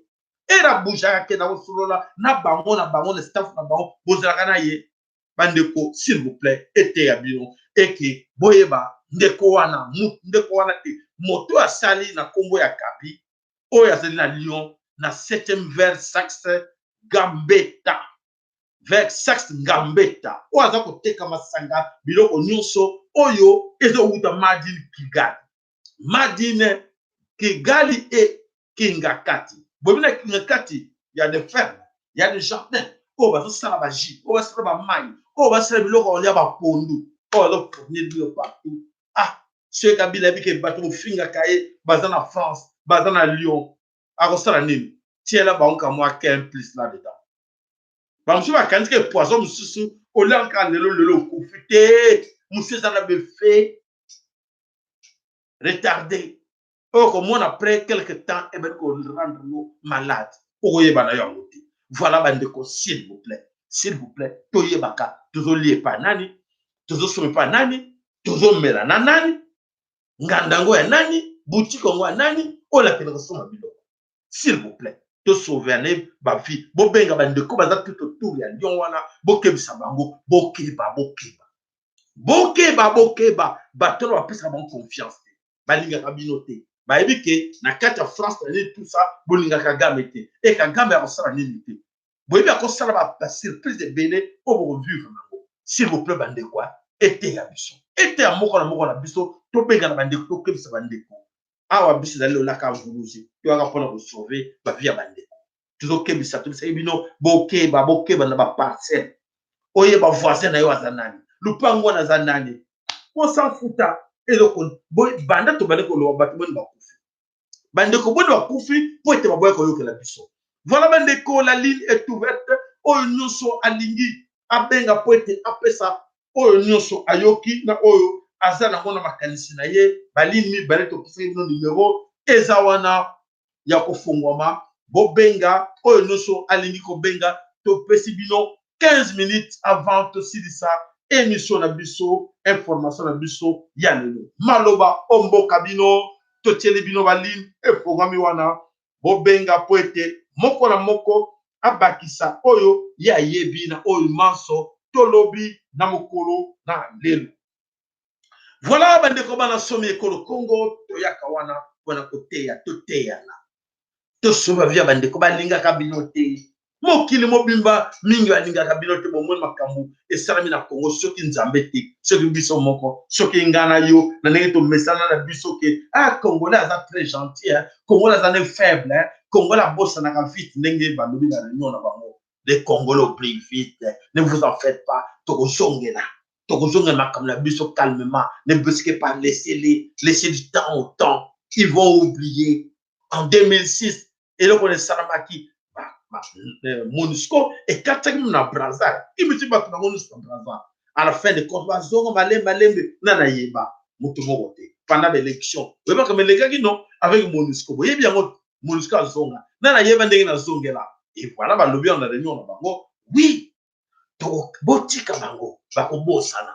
Ere abougeaka, akenda kosolola na bango, na bango, na staff na bango, bozalaka na ye. Bandeko, s'il vous plaît, eteya bino eke boyeba ndeko wana, ndeko wana te, moto asali na nkombo ya Gabi oyo azali na Lyon, na 7e vers Saxe Gambetta, vers Saxe Gambetta, oyo aza koteka masanga, biloko nyonso oyo ezowuta Madine Kigali, Madine Kigali e Kingakati. Boyebi na Kingakati ya de ferme, ya de jardin, oyo bazosala bajus, oyo basala bamai, oyo basala biloko kolia, bapondu, oyo bazofournir bino partout. Ah, soki Kabila yebi ke bato bofingaka ye baza na France, baza na Lyon, akosala nini? Tiela bango kamwa 15 plus là dedans. Bamosusu bakanisi ke poison mosusu oliaka lelo, lelo okufi te. Mosusu eza na befe. Retarde oyo komona après quelque temps ebandi korendre yo malade, okoyeba na yo yango te. Voilà bandeko, s'il vous plaît, s'il vous plaît, toyebaka tozolia epa nani, tozosomba epa nani, tozomela na nani, nganda yango ya nani, boutique yango ya nani, oyo nakende kosomba biloko. S'il vous plaît, tosauveane bavie. Bobenga bandeko baza tout autour ya Lyon wana, bokebisa bango, bokeba, bokeba, bokeba, bokeba. Bato wana bapesaka bango confiance te, balingaka bino te. Bayebi ke na kati ya France na nini, tout ça, bolingaka Kagame te. E Kagame akosala nini te, boyebi akosala basurprise ebele oyo bokovivre nango. S'il vous plaît bandeko, eteya biso, eteya moko na moko na biso. Tobengana bandeko, tokebisa bandeko. Awa biso ezali Lolaka Vuluzi, toyaka mpona kosauve bavie ya bandeko. Tozokebisa, tobisaki bino, bokeba, bokeba na baparcelle. Oyeba voisin na yo aza nani, lupango wana aza nani, kosanfuta eloko. Banda tobandi koloba, bato boni bakufi, bandeko boni bakufi mpo ete baboya koyokela biso. Voilà bandeko, la ligne est ouverte. Oyo nyonso alingi abenga mpo ete apesa oyo nyonso ayoki na oyo aza nango na makanisi na ye, baligne mibale topesaki bino numero eza wana ya kofungwama. Bobenga, oyo nyonso alingi kobenga. Topesi bino 15 minutes avant tosilisa émission na biso, information na biso ya lelo. Maloba o mboka bino, totieli bino baligne efungwami wana. Bobenga mpo ete moko na moko abakisa oyo ye ayebi na oyo manso tolobi na mokolo na lelo. Voilà bandeko bana somi ekolo Congo, toyaka wana mpona koteya, toteyana, tosoba via bandeko balingaka bino te. Mokili mobimba mingi balingaka bino te. Bomoni makambo esalami na Congo, soki Nzambe te, soki biso moko, soki nga na yo na ndenge tomesana na biso ke ah, Congolais aza très gentil, hein? Congolais aza ne faible, hein? Congolais abosanaka vite, ndenge balobi na réunion na bango: les Congolais oublient vite. Ne vous en faites pas, tokozongela, tokozongela makambo na biso calmement. Ne brusquez pas, laissez-les, laissez du temps au temps, ils vont oublier. En 2006, eloko na esalamaki, MONUSCO ekataki na Braza, imiti bato bango nyonso na Braza. À la fin de compte, bazonga malembe malembe na nayeba moto moko te. Pendant baélection, oyebaka melekaki non avec MONUSCO, boyebi yango. MONUSCO azonga na nayeba ndenge nazongela. Et voilà, balobi na réunion na bango: oui, botika bango, bakobosana,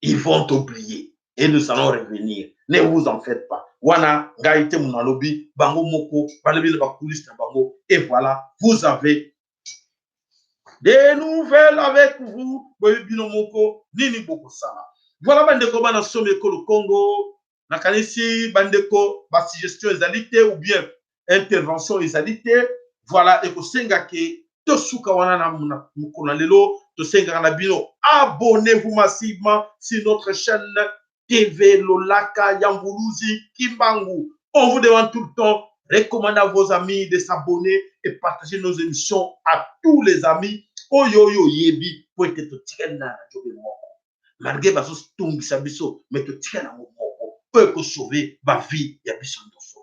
ils vont oublier et nous allons revenir, ne vous en faites pas. Wana ngai te mono alobi, bango moko balobi na bacoulisse na bango. Et voilà, vous avez des nouvelles avec vous, boyebi bino moko nini bokosala. Voilà bandeko bana somi ekolo Congo, nakanisi bandeko basuggestion ezali te ou bien intervention ezali te. Voilà, ekosenga ke tosuka wana na mokolo na lelo. Tosengaka na bino, abonnez-vous massivement sur notre chaîne TV Lolaka Yambuluzi Kimbangu. On vous demande tout le temps, recommandez à vos amis de s'abonner et partager nos émissions à tous les amis oyo oyo oyebi, po ete totikali na radio be moko. Malgré bazotungisa biso, mais totikali yango moko oyo ekosauve bavie ya biso nyonso.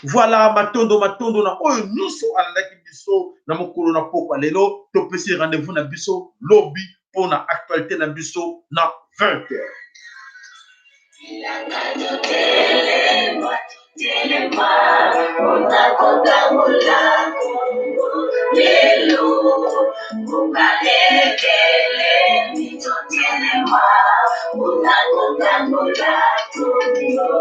Voilà, matondo, matondo na oyo nyonso alandaki biso na mokolo na pokwa lelo. Topesi rendez-vous na biso lobi mpona actualité na biso na 20 heures. Telema mpona kokangola Kongo lelo, ngonga etelemi, totelema mpona kokangola Kongo.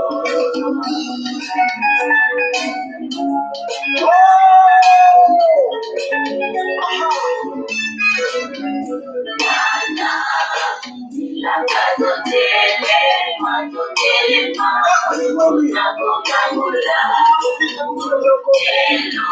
Bilaka totelema, totelema mpona kokangola Kongo lelo.